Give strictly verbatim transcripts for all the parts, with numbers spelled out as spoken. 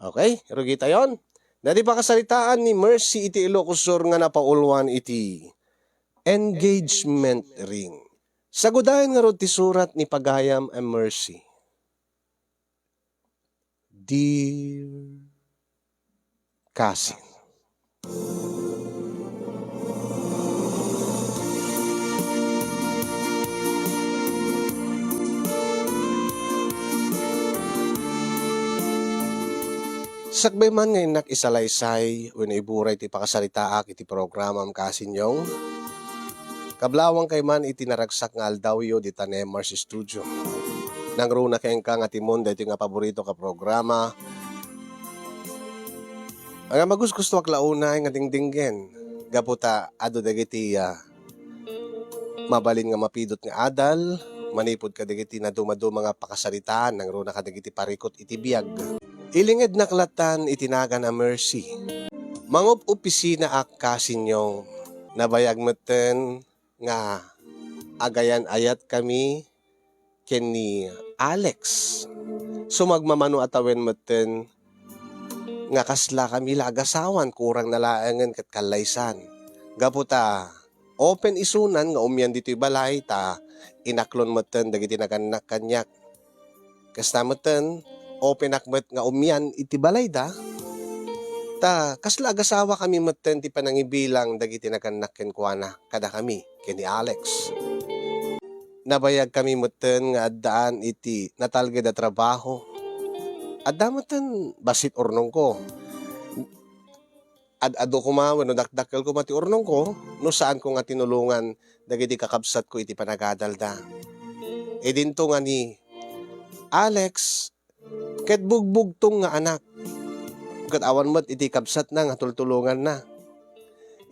Okay, rugitayon. Dati pakasaritaan ni Mercy iti Ilocos Sur nga napauluan iti engagement ring. Sagudayen ngarud ti surat ni pagayam a Mercy. Dear cousin. Sakbay man nga innak isalaysay wenno iburay ti pakasaritaak iti programam, Kasinyong, kablawangkay man iti naragsak nga aldawyo dita Nemars Studio. Nangruna kenka nga timon daytoy nga paborito ka programa. Nga magusgustoak la unay nga dingdinggen, gapu ta adu dagiti, ah, mabalin nga mapidut nga adal, manipud kadagiti nadumaduma nga pakasaritaan, nangruna kadagiti parikut iti biag. Ilingednak latan iti nagan a Mercy. Mangup-opisinaak, Kasinyong. Nabayag metten nga agayan-ayatkami ken ni Alex. Sumagmamano a tawen metten nga kaslakami la agasawan, kurang na laengen ket kallaysan. Gapu ta open isunan nga umian ditoy balay ta inaklon metten dagiti nagannak kaniak. Kasta metten, openak met nga umian iti balayda, ta kasla agasawakami metten ti panangibilang dagiti nagannak kenkuana kadakami ken ni Alex. Nabayagkami metten nga addaan iti natalged a trabaho. Adda metten bassit urnongko. Ad-adu koma wenno dakdakkel koma ti urnongko no saanko nga tinulongan dagiti kakabsatko iti panagadalda. Idinto nga ni Alex ket bugbugtong nga anak, ket awan met iti kabsatna nga tultulonganna.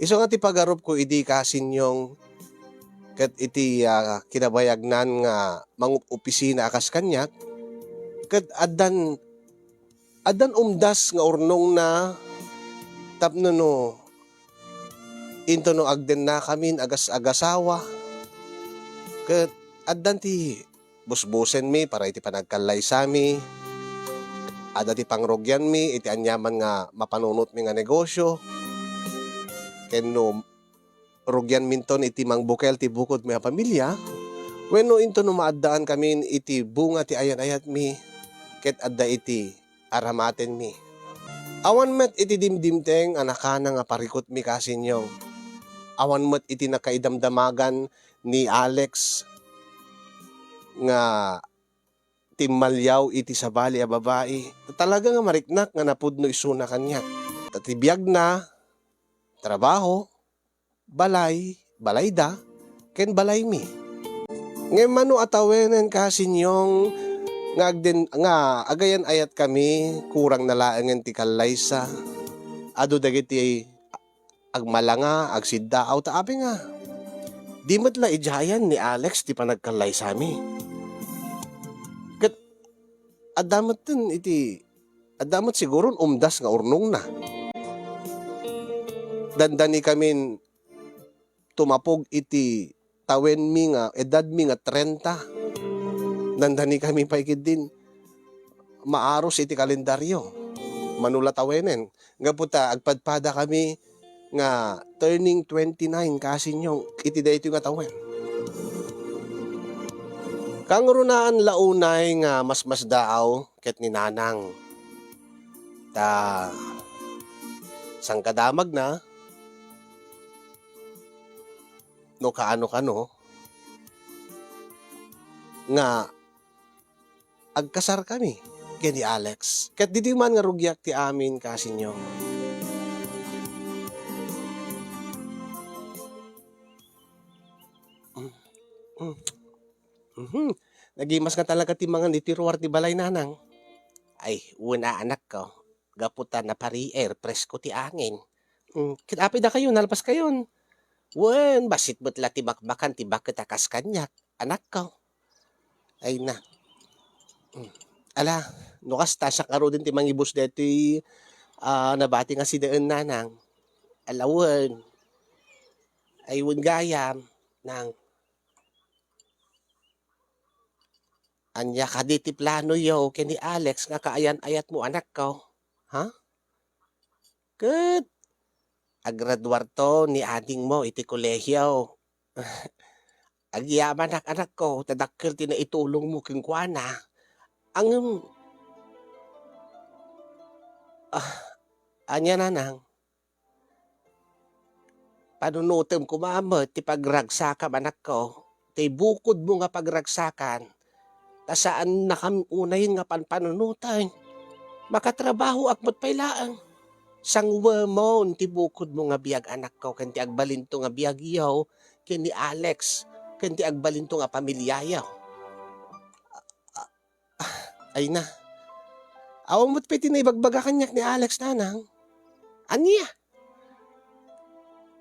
Isu nga ti pagarupko idi, Kasinyong, ket iti, ah, kinabayagnan nga mangup-opisina a kas kaniak, ket addan, addan umdas nga urnongna tapno no intono agdennakamin agas-agasawa, ket addan ti busbusenmi para iti panagkallaysami. Adda ti pangrugianmi iti aniaman nga mapanunotmi nga negosio. Ken no rugianminton iti mangbukel ti bukodmi a pamilia, wenno intono maaddaankamin iti bunga ti ayan-ayatmi, ket adda iti aramatenmi. Awan met iti dimdimteng a nakana nga parikutmi, Kasinyong. Awan met iti nakaidamdamagan ni Alex nga timmaliaw iti sabali a babai. Talaga nga mariknak nga napudno isuna kaniak. Ta ti biagna, trabaho, balay, balayda, ken balaymi. Ngem mano a tawenen, Kasinyong, nga agden-, nga agayan-ayatkami, kurang na laengen ti kallaysa. Adu dagiti agmalanga, agsiddaaw, ta apay nga di met la idiayan ni Alex ti panagkallaysami. Ket adda metten iti, adda met siguron umdas nga urnongna. Dandanikamin tumapog iti tawenmi nga edadmi nga trenta. Nandanikami pay ketdin maaros iti kalendario. Mano la tawenen. Gapu ta agpadpadakami nga turning twenty-nine, Kasinyong, iti daytoy nga tawen. Kangrunaan la unay nga masmasdaaw ket ni Nanang. Ta sangkadamagna, no kaano-kano, nga agkasarkami ken ni Alex. Ket ditoy man nga rugiak ti amin, Kasinyong. Mm. Mm. Mhm. Nagimas nga talaga ti mangan iti ruar ti balay, Nanang. Ay, wen a, anakko. Gapu ta napariir, presko ti angin. Mm, ket apay dakayo, nalpaskayon? Wen, bassit met la ti bakbakan ti baket a kas kaniak, anakko. Ay na. Mm. Ala, no kasta, siak ngaruden ti mangibus daytoy, ah, nabati nga sinaen, Nanang. Ala, wen. Ay, wen gayam, Nang. Ania kadi ti planoyo ken ni Alex nga kaayan-ayatmo, anakko? Ha? Ket agraduarto ni adingmo iti kolehio. Agyamanak, anakko, ta dakkel ti naitulongmo kenkuana. Ngem, ah, ania, nanang? Panunotem koma met ti pagragsakam, anakko, ti bukodmo nga pagragsakan, ta saannakam unayen nga panpanunoten. Makatrabahoak met pay laeng. Sanguemon ti bukodmo nga biag, anakko, ken ti agbalinto nga biagyo ken ni Alex, ken ti agbalinto nga pamiliayo. Ay na. Awan met pay ti naibagbaga kaniak ni Alex, nanang. Ania?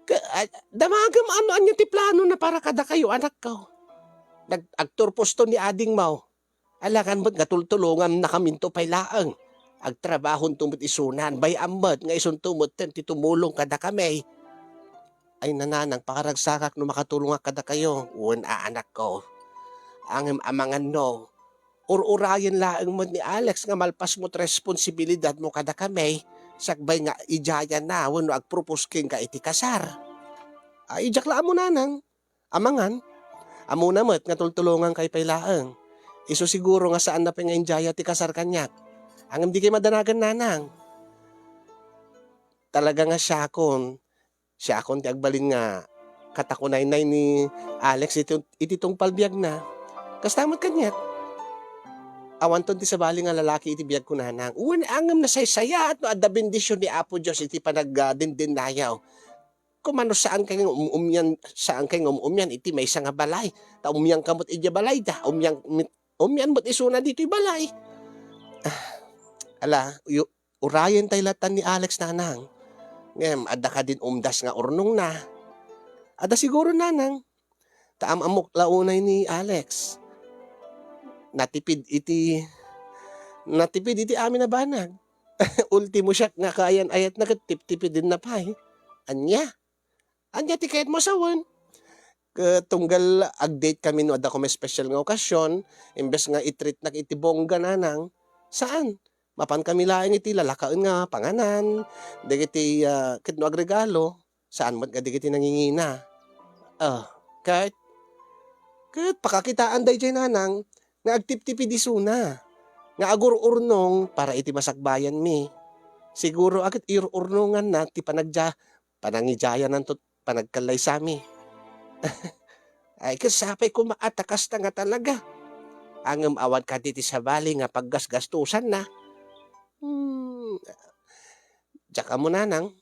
Ka-, a-, damagem, ano, ania ti planona para kadakayo, anakko? Nag-, agturposto ni adingmo. Alangan met nga tultulongannakaminto pay laeng. Agtrabahonto met isunan, bay-am met nga isunto metten ti tumulong kadakami. Ay, nanang, pakaragsakak no makatulongak kadakayo. Wen a, anakko. Ngem amangan no, ur-urayen laeng met ni Alex nga malpasmo ti responsibilidadmo kadakami, sakbay nga idiayanna wenno agpropose kenka iti kasar. Ay, diak la ammo, nanang. Amangan, ammona met nga tultulongankay pay laeng. Isu siguro nga saanna pay nga indiaya ti kasar kaniak. Ngem dikay madanagan, nanang. Talaga nga siakon, siakon ti agbalin nga katakunaynay ni Alex iti, iti tungpal biagna. Kasta met kaniak. Awanton ti sabali nga lalaki iti biagko, nanang. Wen, ngem nasaysayaat no adda bendision ni Apo Dios iti panagdindinnayo. Koma no saankay nga um-, umian, saankay nga um-, umian iti maysa nga balay. Ta umianka met idiay balayda, umian met, umian met isuna ditoy balay. Ah, ala, uyo-, urayentay latta ni Alex, nanang. Ngem, adda kadin umdas nga urnongna? Adda siguro, nanang. Ta am-ammok la unay ni Alex. Natipid iti, natipid iti amin a banag. Ultimo siak nga kaayan-ayatna ket tiptipidinna pay. Ania? Ania ti kayatmo a sawen? Ket tunggal ag-date kami no adda koma special nga okasion, imbes nga i-treatnak iti bongga, nanang, saan? Mapan kami laeng iti lalakaen nga panganan, dagiti, ah, ket no agregalo, saan met nga dagiti nangingina. Ah, ket, ket pakakitaan daydiay, nanang, nga agtiptipid isuna, nga agur-urnong para iti masakbayanmi. Siguro a ket ir-urnonganna ti panagdia-, panangidiayananto panagkallaysami. Ay, ket sapay koma a ta kasta nga talaga. Ngem awan kadi ti sabali nga paggasgastosanna. Hmm, diak ammo, nanang.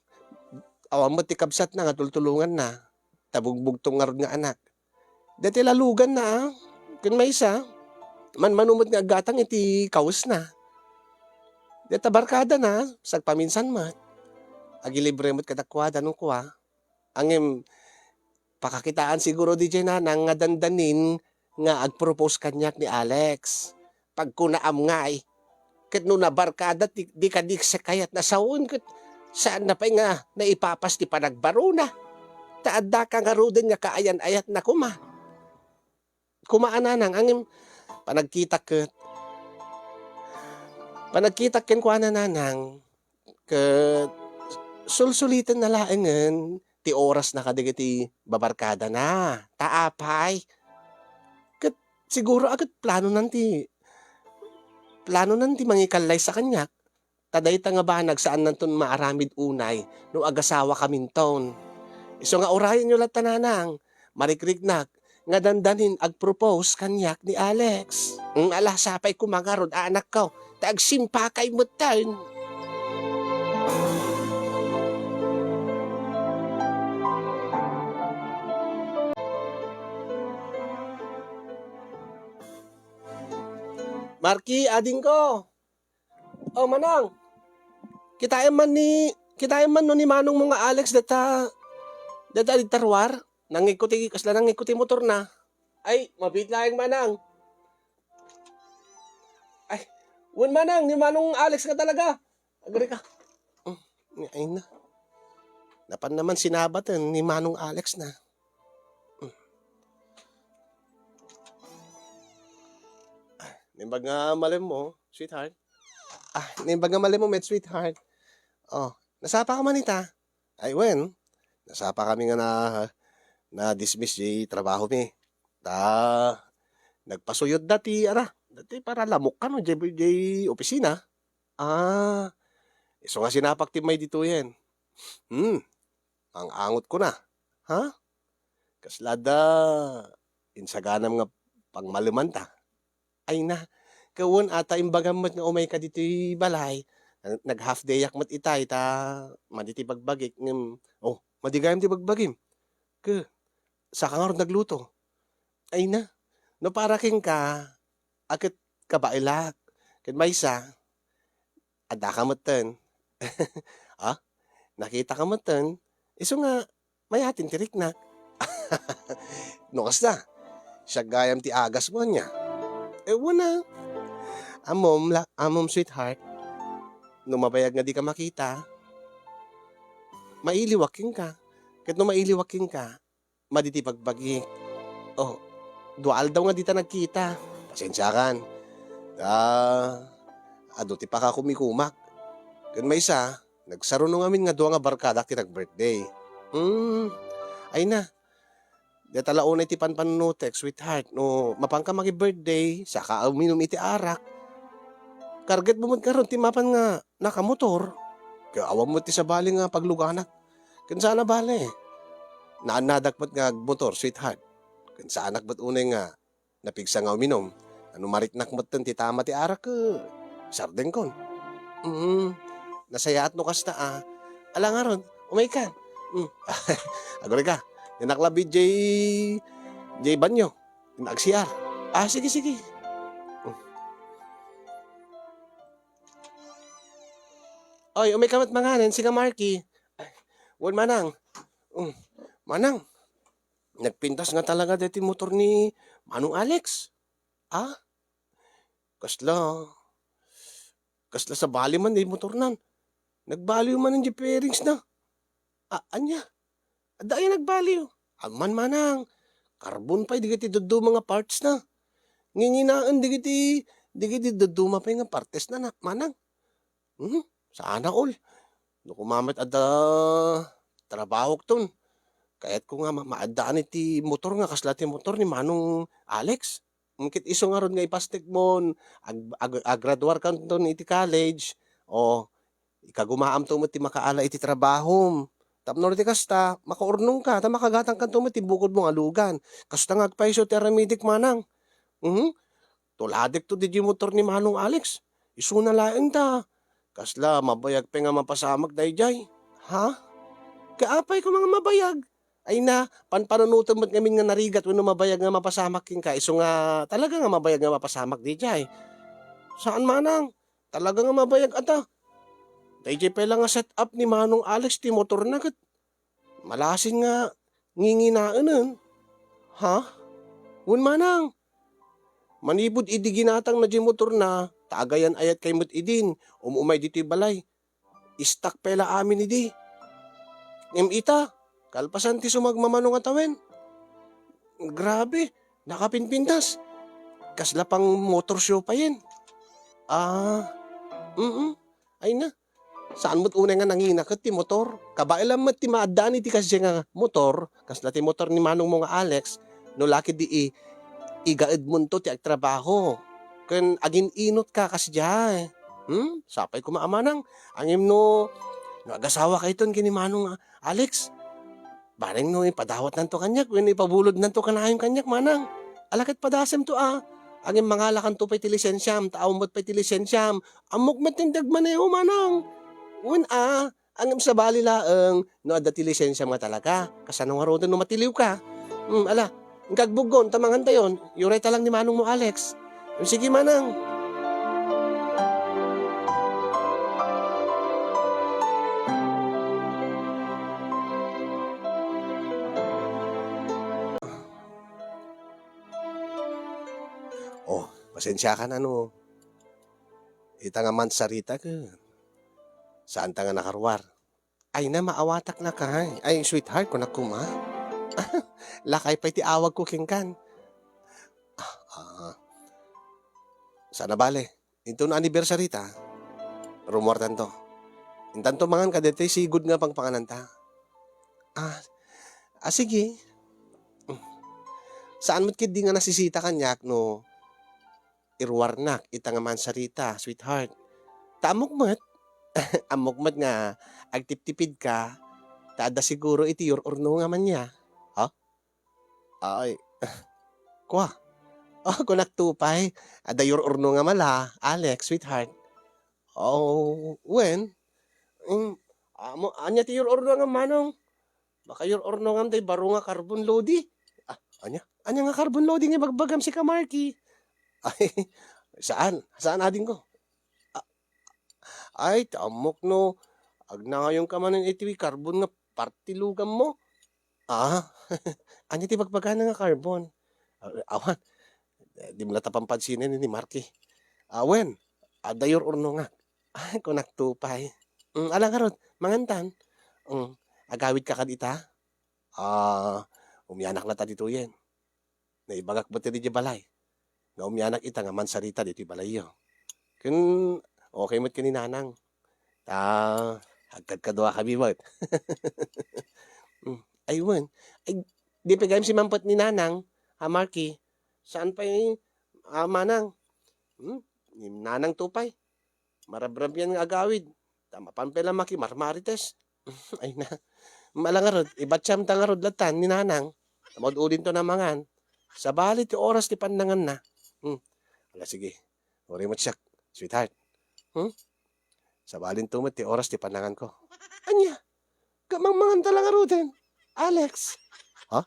Awan met ti kabsatna nga tultulonganna. Ta bugbugtong ngarud nga anak. Dayta laluganna, a, ken maysa, manmano met nga aggatang iti kawesna. Dayta barkadana, sagpaminsan met. Agilibre met kadakuada no kua. Ngem, pakakitaan siguro daydiay, nanang, nga dandanin nga agpropose kaniak ni Alex. Pagkunaam ngay, ket no nabarkada ti, di kadi kayatna sawen, ket saanna pay nga naipapas ti panagbarona. Ta addaka ngaruden nga kaayan-ayatna koma. Koma a, nanang, ngem panagkitak ket, panagkitak kenkuana, nanang, ket sulsulitenna laengen ti orasna kadagiti babarkadana. Ta apay? Ket siguro a ket planonan ti, planonan ti mangikallaysa kaniak. Ta dayta nga banag saannanton maaramid unay no agasawakaminton. Isu nga urayenyo latta, nanang, marikriknak nga dandanin agpropose kaniak ni Alex. Nga ala, sapay koma ngarud, anakko, ta agsimpakay metten. Marky, adingko. Oh, manang. Kitaem man ni, kitaem man no ni manongmo nga Alex data, data dita ruar? Nangngegko ti, kasla nangngegko ti motorna. Ay, mabiit laeng, manang. Ay, wen, manang, ni manong Alex nga talaga. Agrika. Mm, ay na. Napanna man sinabaten ni manong Alex na. Mm. Ah, naimbag nga malemmo, sweetheart. Ah, naimbag nga malimumet, sweetheart. Oh, nasapa ka man ita? Ay, wen, nasapa kami nga na, na-dismiss jay trabaho mi. Ta, nagpasuyod dati, ara, dati para lamok kano, jay, jay opisina. Ah, isu nga sinapak ti may ditoyen. Hmm, ang angot ko na. Ha? Kasla da, insaganam nga pangmalemanta. Ay na, kawen ata imbagam met nga umayka ditoy balay. Nag-half dayak met itay ta madi ti bagbagik ngem, oh, madi gayam ti bagbagim. Ke, saka ngarud nagluto. Ay na, no para kenka, a ket kabaelak, ket maysa, addaka metten. Ah, nakitaka metten, isu nga mayatin ti riknak. No kasta, siak gayam ti agasmo ania? Eh, wen a. Ammom, la-, ammom, sweetheart, no mabayag nga dika makita, mailiwak kenka. Ket no mailiwak kenka, madi ti bagbagik. Oh, dua aldaw nga dita nagkita. Pasensiakan. Ah, adu ti pakakumikumak. Ken maysa, nagsaruno ngamin nga dua nga barkadak ti nag-birthday. Hmm, ay na. Deta la unay ti panpanunotek, sweetheart. No mapanka maki-birthday, saka uminum iti arak. Kargetmo met ngarud ti mapan nga nakamotor. Kaya awan met ti sabali nga pagluganak. Ken saan a bale. Naannadak met nga agmotor, sweetheart. Ken saanak met unay nga napigsa nga uminum. Ano mariknak metten ti tama ti arak, eh, sardengkon. Mm, nasayaat no kasta, ah. Ala ngarud, umayka. Mm. Agurayka, dinak labi jay, jay banyo. Ag-C R. Ah, sige, sige. Mm. Oy, umayka met manganen, siga Marky. Ay, wen, Manang. Mm. Manang, nagpintas nga talaga daytoy motor ni Manong Alex. Ah? Kasla, kasla sabali man di motornan. Nagbaliw man di bearings na. Ah, ania? Adda aya nagbaliw? Amman, Manang, karbon pay dagiti dadduma nga parts na. Nginginaen dagiti, dagiti dadduma pay nga partes na, na, Manang. Hmm, sana all. No koma met adda trabahokton, kayatko nga ma-, maaddaan iti motor nga kasla ti motor ni Manong Alex. Ngem ket isu ngarud nga ipastekmon, ag-, ag-, agraduarkanton iti college, o ikagumaamto met ti makaala iti trabahom. Tapno iti kasta, makaurnongka, ta makagatangkanto met ti bukodmo nga lugan. Kasta nga agpayso ti aramidek, Manang. Mhm. Tuladekto diay motor ni Manong Alex. Isuna laeng ta. Kasla mabayag pay nga mapasamak daydiay. Ha? Kaapay koma nga mabayag? Ay na, panpanunotem met ngamin nga narigat wenno mabayag nga mapasamak kenka, isu nga talaga nga mabayag nga mapasamak daydiay. Saan, Manang? Talaga nga mabayag ata. Daydiay pay la nga set up ni Manong Alex ti motorna ket malasin nga nginginaenen. Ha? Wen, Manang. Manipud idi ginatangna diay motorna, ta agayan-ayat kay met idin, um-umay ditoy balay. Istak pay la amin idi. Ngem ita, kalpasan ti sumagmamano nga tawen. Grabe, nakapinpintas. Kasla pang motor show payen. Ah, mm, ay na. Saan met unay nga nangina ket ti motor? Kabaelam met ti maaddaan iti kasdiay nga motor, kasla ti motor ni manongmo nga Alex, no la ketdi i-, igaedmonto ti agtrabaho ken agin-inot ka kasdiay. Hmm? Sapay koma a manang. Ngem no, no agasawakayton ken ni Manong Alex, bareng no ipadawatnanto kaniak wenno ipabulodnanto kanayon kaniak, manang. Ala ket padasemto a. Ngem mangalakanto pay ti lisensiam, ta awan met pay ti lisensiam. Ammok met ti agmaneho, manang. Wen a, ngem sabali laeng no adda ti lisensiam nga talaga. Kasano ngaruden no matiliwka? Hmm, ala, inka agbuggon ta mangantayon. Iurayta lang ni manongmo, Alex. Hmm, sige, manang. Oh, pasensiakan a no ita nga mansarita ket saanta nga nakaruar. Ay na, maawatak lakay. Ay, sweetheart, kunak koma. Lakay pay ti awagko kenkan. Ah, ah. Saan a bale. Inton anniversary ta, Rumuartanto. Intanto mangan kadaytoy sigud nga pangpangananta. Ah, ah, sige. Saan met ketdi nga nasisita kaniak no iruarnak ita nga mansarita, sweetheart. Ta ammok met, ammok met nga agtiptipidka, ta adda siguro iti yur-urnongam ania. Ha? Ay, kua. Oh, kunak to pay. Adda yur-urnongam la, Alex, sweetheart. Oh, wen? Mm, amo, ania ti yur-urnongam, manong? Baka yur-urnongam day baro nga carbon lodi. Ah, ania? Ania nga carbon lodi nga ibagbagam sika, Marky? Ay, saan? Saan, adingko? Ah, ay, ta ammok no agnangayonka manen iti carbon nga partilugammo. Ah, ania ti bagbagana nga carbon? Ah, awan, di mo la ta pampansinen ni Marky. Ah, wen, adda yur-urnongak. Ay, kunak to pay. Mm, ala ngarud, mangantan. Mm, agawidka kad ita? Ah, umianak la ta ditoyen. Naibagak met idiay balay nga umianak ita nga mansarita ditoy balayyo. Ken okay met ken ni Nanang. Ta agkadkaduakami met. Mm, ay wen. Ay, di pay gayam simampet ni Nanang, a Marky. Saan pay, a Manang? Hmm? Ni Nanang to pay. Marabrabian nga agawid. Ta mapan pay la makimarmarites. Ay na. Ala ngarud, ibatsiamta ngarud latan ni Nanang. Ta maud-udinto a mangan. Sabali ti oras ti pannanganna. Hmm. Ala, sige. Uray met siak, sweetheart. Hmm? Sabalinto met ti oras ti pannanganko. Ania? Ket mangmanganta la ngaruden, Alex. Ha?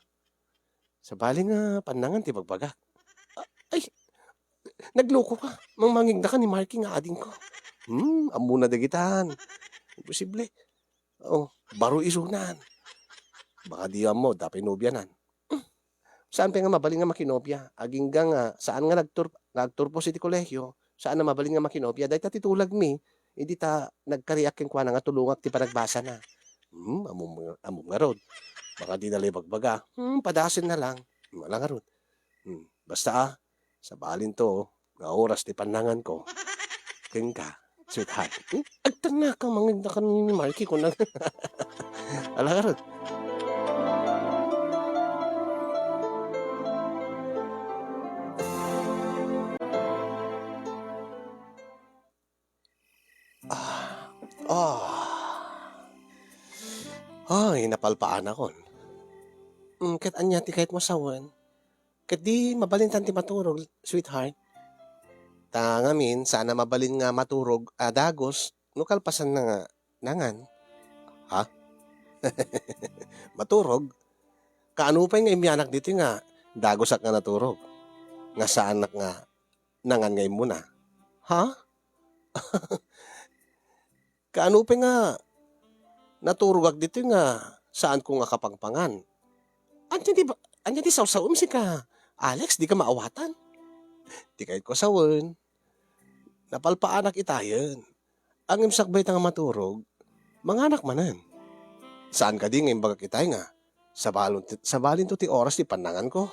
Sabali nga pannangan ti bagbagak. A-, ay, naglokoka. Mangmangignaka ni Marky nga adingko. Hmm, ammona dagitan. Imposible. Oh, baro isunan. Baka di ammo, adda pay nobianan. Hmm, saan pay nga mabalin nga makinobia? Agingga nga saan nga nagtur-, nga agturpos iti kolehio, saan a mabalin nga makinobia. Dayta ti tulagmi, idi ta nagkariak kenkuana nga tulongak ti panagbasana. Hmm, ammom, ammom ngarud. Baka di na la ibagbaga. Hmm, padasenna lang. Hmm, ala ngarud. Hmm, basta, ah, sabalinto nga oras ti pannanganko kenka, sweetheart. Hmm, agtannaka, mangignaka ni Marky, kunana. Ala ngarud. Ah, ah. Ay, napalpaanakon. Mm, ket ania ti kayatmo sawen? Ket di mabalintan ti maturog, sweetheart. Ta ngamin, saan a mabalin nga maturog a dagus no kalpasanna nga nangan. Ha? Maturog? Kaano pay nga immianak ditoy nga dagusak nga naturog? Nga saanak nga nangan nga immuna? Ha? Kaano pay nga naturogak ditoy nga saanko nga kapangpangan? Ania ti ba-, ania ti sawsawem sika, Alex? Dika maawatan. Ti kayatko sawen, napalpaanak itayen. Ngem sakbay ta nga maturog, manganak manen. Saan kadi nga imbagak itay nga, sabalon-, sabalinto ti oras ti pannanganko?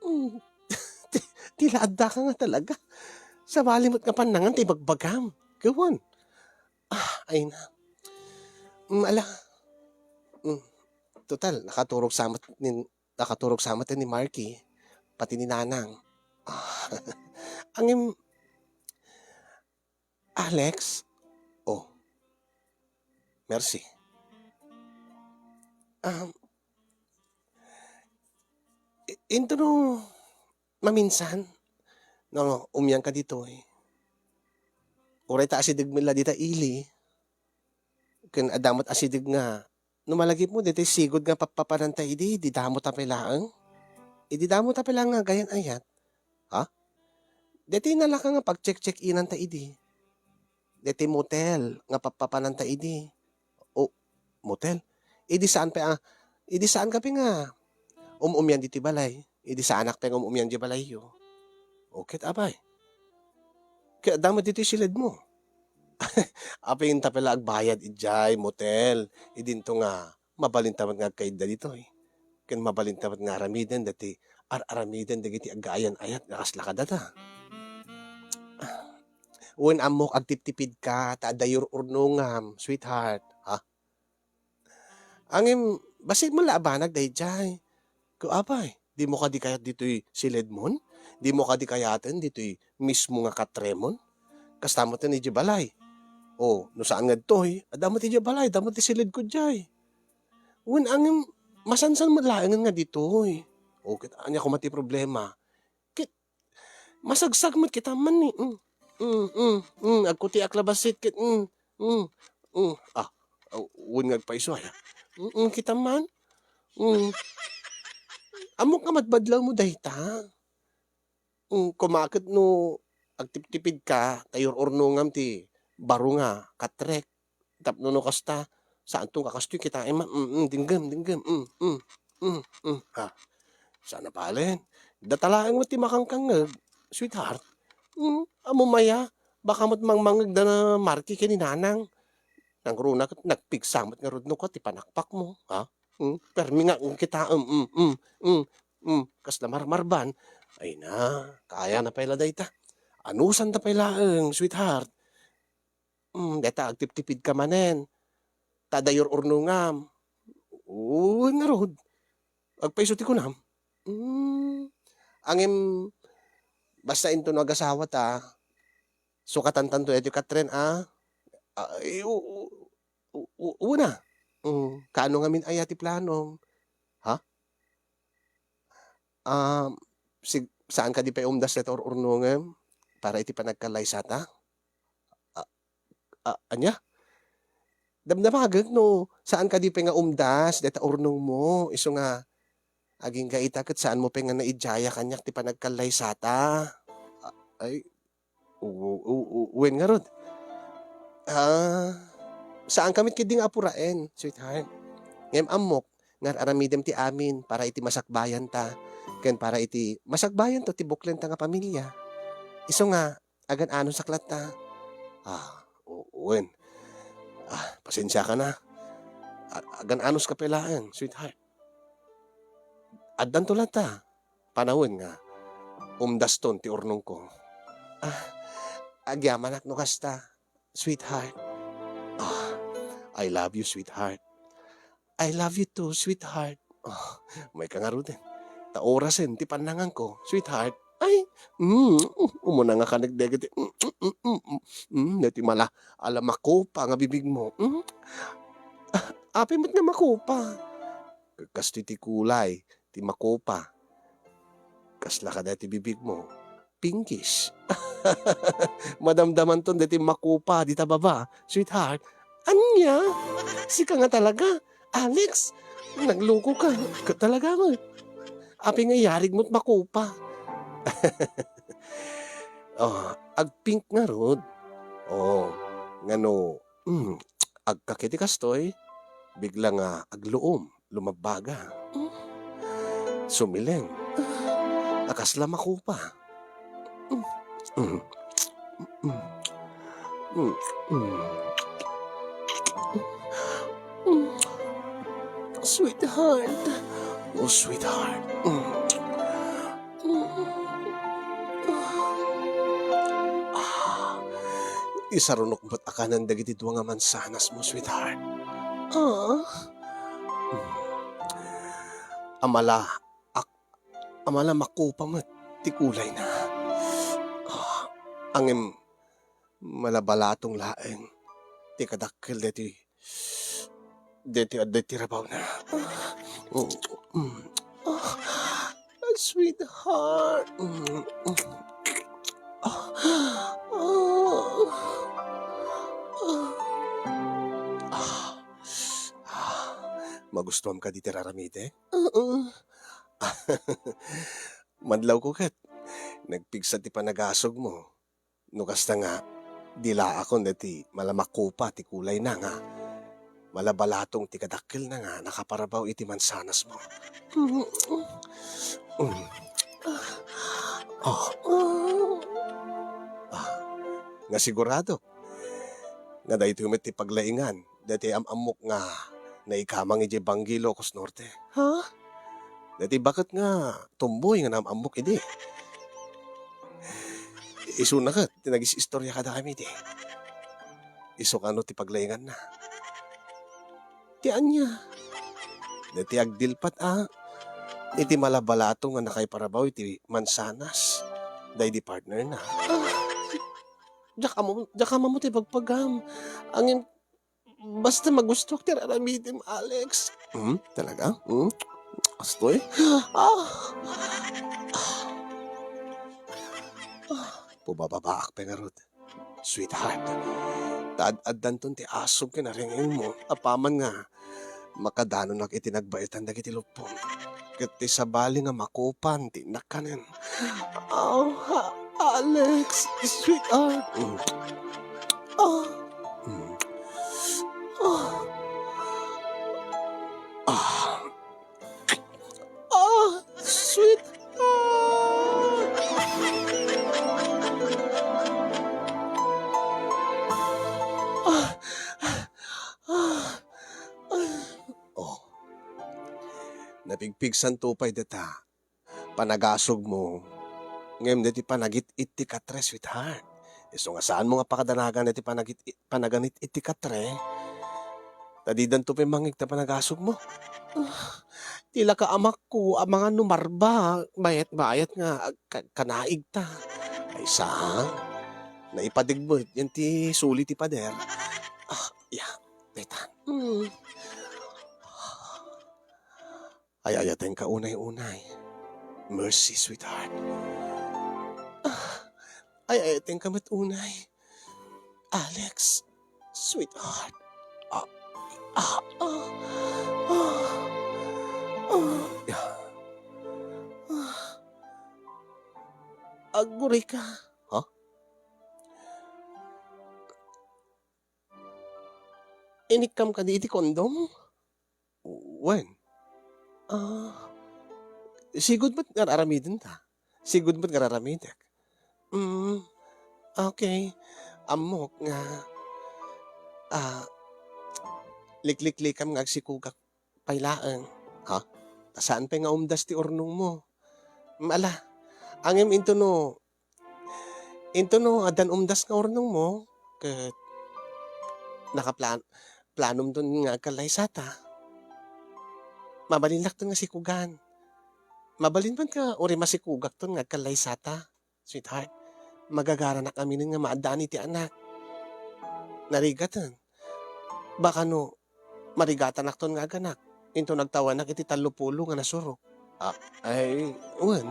Hmm, ti, ti la addaka nga talaga. Sabali met nga pannangan ti ibagbagam. Gawan. Ah, ay na. Mm, ala. Mm, total, nakaturog sa met ni, nakaturog sa met ni Marky, pati ni Nanang. Ah, ngem, Alex? Oh. Mercy. Um, i-, into no maminsan, no, umian ka ditoy. Uray ta asideg met la dita ili. Ken adda met asideg nga, no malagipmo, ditoy sigud nga pappapananta idi, idi damo ta pay laeng. Idi damo ta pay laeng nga agayan-ayat. Ha? Ditoy nalaka nga pagcheck-check-inan ta idi. Ditoy motel nga pappapananta idi. O, motel? Idi saan pay a, idi saan ka pay nga um-umian ditoy balay? Idi saanak pay nga um-umian di balayyo? O, ket abay. Ket adda met ditoy siledmo. Apay, inta pay la agbayad idiay motel. Idinto nga mabalinta met nga agkaidda ditoy. Ken mabalinta met nga aramiden dati ar-aramiden dagiti agayan-ayat nga kasla kadata. Wen, ammok, agtiptipidka, ta adda iyur-urnongam, sweetheart. Ha? Ngem, bassit met la a banag daydiay. Ket apay, dimo kadi kayat ditoy siledmon? Dimo kadi kayaten ditoy mismo nga katremon? Kasta met idiay balay. O, no saan nga ditoy, adda met idiay balay, adda met ti siledko diay. Wen, ngem, masansan met laengen nga ditoy. O, ket ania koma ti problema? Ket masagsak met kita man ni. Mm. Mm, mm, mm. Agkutiak la bassit ket, mm, mm, mm. Ah, ah, wen nga agpayso aya. Mm, mm, kita man. Mm. Ammok nga madbadlawmo dayta. Mm, koma ket no agtiptipidka, ta iyur-urnongam ti baro nga katrek. Tapno no kasta, saanton nga kastoy kitaem man. Mm, mm, dinggem, dinggem. Mm, mm, mm, mm. Ha. Saan a palen. Data laeng met ti makangkangngeg, sweetheart. Mm, ammom aya, baka met mangmangngeg da na Marky ken ni Nanang. Nangruna ket nagpigsa met ngarud no ket ti panakpakmo, ha? Mm, permi nga, mm, kitaem, mm, mm, mm, mm. Kasla marmarban. Ay na, kayana pay la dayta. Anusanta pay laeng, sweetheart. Mm, dayta agtiptipidka manen. Ta adda iyur-urnongam. Wen ngarud. Agpayso ti kunam. Mm. Ngem, basta inton no agasawata, sukatantanto daytoy katren a. Ay, u-, u-, u-, u-, una. Mm, kaano ngamin aya ti planom? Ha? Ah, sig-, saan kadi pay umdas dayta ur-urnongem para iti panagkallaysata? A-, a-, ania? Damdamagek no saan kadi pay nga umdas dayta urnongmo, isu nga agingga ita ket saanmo pay nga naidiaya kaniak ti panagkallaysata. A-, ay, u-, u-, u-, wen ngarud. Ah, saanka met ketdi nga apuraen, sweetheart. Ngem ammok nga ar-aramidem ti amin para iti masakbayanta, ken para iti masakbayanto ti buklenta nga pamilia. Isu nga, agan-anusak latta. Ah, u-, wen. Ah, pasensiaka na. A-, agan-anuska pay laeng, sweetheart. Addanto latta. Panawen nga, umdaston ti urnongko. Ah, agyamanak no kasta, sweetheart. Ah, I love you, sweetheart. I love you too, sweetheart. Ah, mayka ngaruden. Ta orasen ti pannanganko, sweetheart. Ay, mm, umuna nga kanek dagiti, mm, mm, mm, mm, mm, dagiti mala, ala makopa nga bibigmo. Mm. Ah, apay met nga makopa? Kastoy ti kulay ti makopa. Kasla kada ti bibigmo, pinkish. Madamdamanton daytoy makopa dita baba, sweetheart. Ania? Sika nga talaga, Alex? Nagluko ka. Ka talaga met. Apay nga iyarig met makopa? Oh, agpink ngarud. Oh, ngano, mm, agkakiti kastoy, bigla nga agluom. Lumabbaga. Sumileng. A kasla makopa. Sweetheart. Oh, sweetheart. Ah, isarunok met a kanen dagiti dua nga mansanasmo, sweetheart. Ah. Amala, ak-, amala makopa met ti kulayna. Ah, ngem malabalatong laeng ti kadakkel daytoy, daytoy adda ti rabawna. Mm. Sweetheart. Mm. Ah. Ah. Magustuam kadi ti raramidek? Oo. Madlawko ket nagpigsa ti panagasugmo. No kasta nga, dilaakon daytoy malamakopa ti kulayna nga malabalatong ti kadakkelna nga nakaparabaw iti mansanasmo. Mm. Mm. Ah. Ah. Nga sigurado nga daytoy met ti paglaingan daytoy am-ammok nga naikamang idiay Bangui, Ilocos Norte. Ha? Daytoy baket nga tomboy nga naam-ammok idi. Isuna ket ti nagis-istorya kadakami di. Isu kano ti paglainganna. Ti ania? Daytoy agdilpat a, iti malabalato nga nakaiparabaw iti mansanas daydi partnerna. Ah, diak ammo, diak ammo ti pagpagam. Ngem basta magustuak ti ar-aramidem, Alex. Hmm, talaga? Hmm? Kastoy? Ah! Pubababaak pay ngarud, sweetheart. Ta ad-addanton ti asog ken aringingmo apaman nga makadanonak iti nagbaetan dagiti luppo. Ket ti sabali nga makupan ti innak kanen. Oh, ha-, Alex, sweetheart. Mm. Ah. Mm. Ah. Ah. Ah, sweetheart. Ah. Ah. Ah. Oh. Napigpigsanto pay dayta panagasugmo, ngem daytoy panagit-it ti katre, sweetheart. Isu nga saanmo nga pakadanagan daytoy panagit-, panaganit-it ti katre, ta didanto pay mangngeg ta panagasugmo. Ah, ti laka amakko, amangan no marba, bayat-bayat nga ag-, ka-, kanaigta. Ay, saan? Naipadeg met, yan ti suli ti pader. Ah, ya, daytan. Mm. Ay-ayatenka unay-unay. Mercy, sweetheart. Ah, ay-ayatenka met unay. Alex, sweetheart. Ah, ah, ah, ah, ah. Ah. Agurayka. Ha? Inikkam kadi iti kondom? Wen. Ah, sigud met nga ar-aramidenta. Sigud met nga ar-aramidek. Mm, okay. Ammok nga, ah, likliklikam nga agsikugak pay laeng. Ha? Ta saan pay nga umdas ti urnongmo. Mm, ala, ngem intono Intono addan umdas nga urnongmo, ket nakaplan-, planomton nga agkallaysata, mabalinnakton nga sikugan. Mabalin man nga uray masikugakton nga agkallaysata, sweetheart. Magagaranak aminen nga maaddaan iti anak. Narigaten. Baka no, marigatanakton nga aganak, inton agtawenak iti tallopulo nga nasurok. Ah, ay, wen.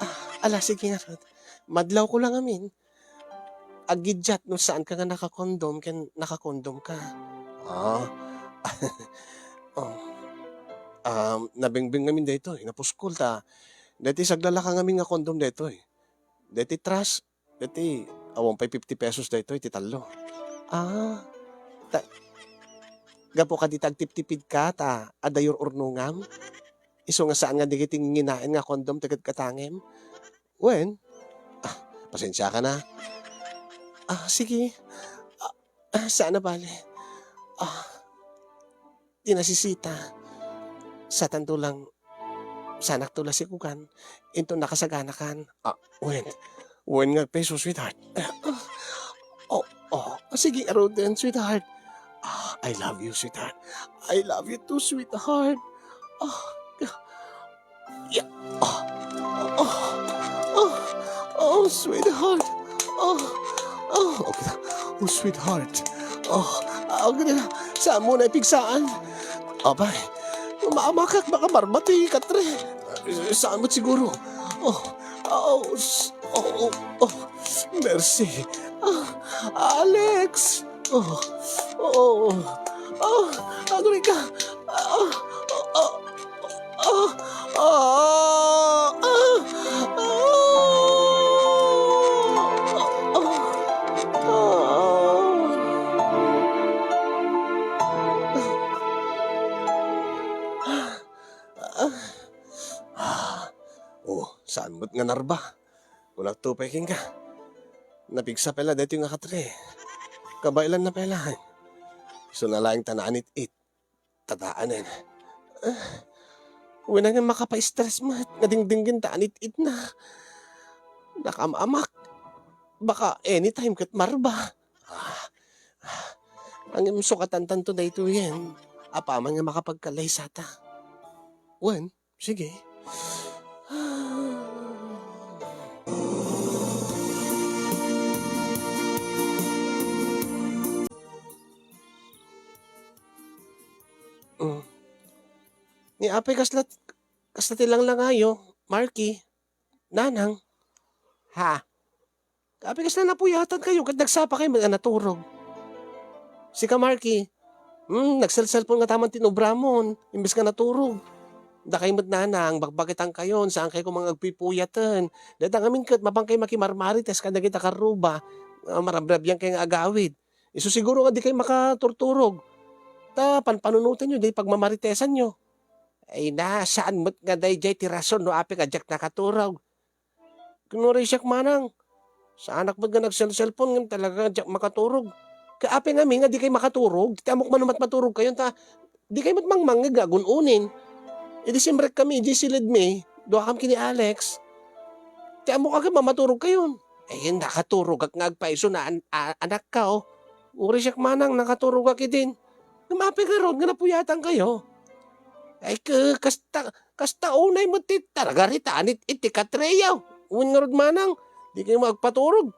Ah, ala, sige ngarud. Madlawko lang amin. Aggiddiat no saanka nga nakakondom ken nakakondom ka. Ah. Oh. Um, nabingbing ngamin daytoy, napuskol ta. Daytoy saglalaka ngamin nga kondom daytoy. Daytoy trust, Daytoy, awan pay fifty pesos daytoy ti tallo. Ah, ta-, gapu kadi ta agtiptipidka ta adda ur-urnongam? Isu nga saan nga dagiti nginaen nga kondom ti gadgatangem? Wen? Ah, pasensiaka na. Ah, sige. Ah, ah, saan a bale? Ah, ti nasisita. Satanto lang, saanakto la sikugan, inton nakasaganakan. Ah, wen. Wen nga agpeso, sweetheart. Ah, oh, oh, sige, aruden, sweetheart. Ah, I love you, sweetheart. I love you too, sweetheart. Ah, yeah. Ah, ah, ah, oh, sweetheart. Ah, ah, okay. Oh, sweetheart. Oh, okay na. Saan mo na ipigsaan? Abay, maamakak baka marba ti katre. Saan mo't siguro? Oh, oh, s-, oh, oh, oh, mercy. Ah, Alex! Oh, oh, oh, agri ka. Ah, ah, ah, ah, ah, ah, ah. Ah, oh, saan met nga narba? Kunakto pay kenka. Napigsa pay la daytoy nga katre. Kabaelanna pay la. Isuna laeng ta naanit-it. Tataanen. Ah, wen nga makapa-stress met nga dingdinggen ta anit-itna. Nakaam-amak. Baka anytime ket marba. Ah, ah, ngem sukatantanto daytoyen. Apaman nga makapagkallaysata. Wen, sige. Mm. Ni apay kasla, kasla ti langlangayo, Marky, Nanang. Ha? Apay kasla napuyatankayo ket nagsapakayo met a naturog? Sika, Marky, hmm, nagselselpon ngata man ti inubramon, imbes nga naturog. Dakay met, Nanang, bakbakitankayon, saankayo koma nga agpupuyaten. Dayta ngamin ket, mapankay makimarmarites kadagita karruba, ah, marabrabiankay nga agawid. Isu siguro nga dikay makaturturog. Ta panpanunotenyo diay pagmamaritesanyo. Ay na, saan met nga daydiay ti rason no apay nga diak nakaturog. Kunwari siak manang, saanak met nga nagselselpon ngem talaga nga diak makaturog. Ket apay ngamin nga dikay makaturog? Ti ammok man no mat maturogkayon ta dikay met mangmangngeg nga agun-unin. Idi simrek kami idiay silidmi, duakam ken ni Alex. Ti ammok a ket mamaturogkayon. Eh, nakaturogak nga agpayso na an-, a-, anakko. Uray siak manang, nakaturogak idin. Ngem apay ngarud nga napuyatankayo? Ay, ke-, kasta, kasta unay met ti targaritan it-, iti katreyo. Wen ngarud manang, dikay agpaturog.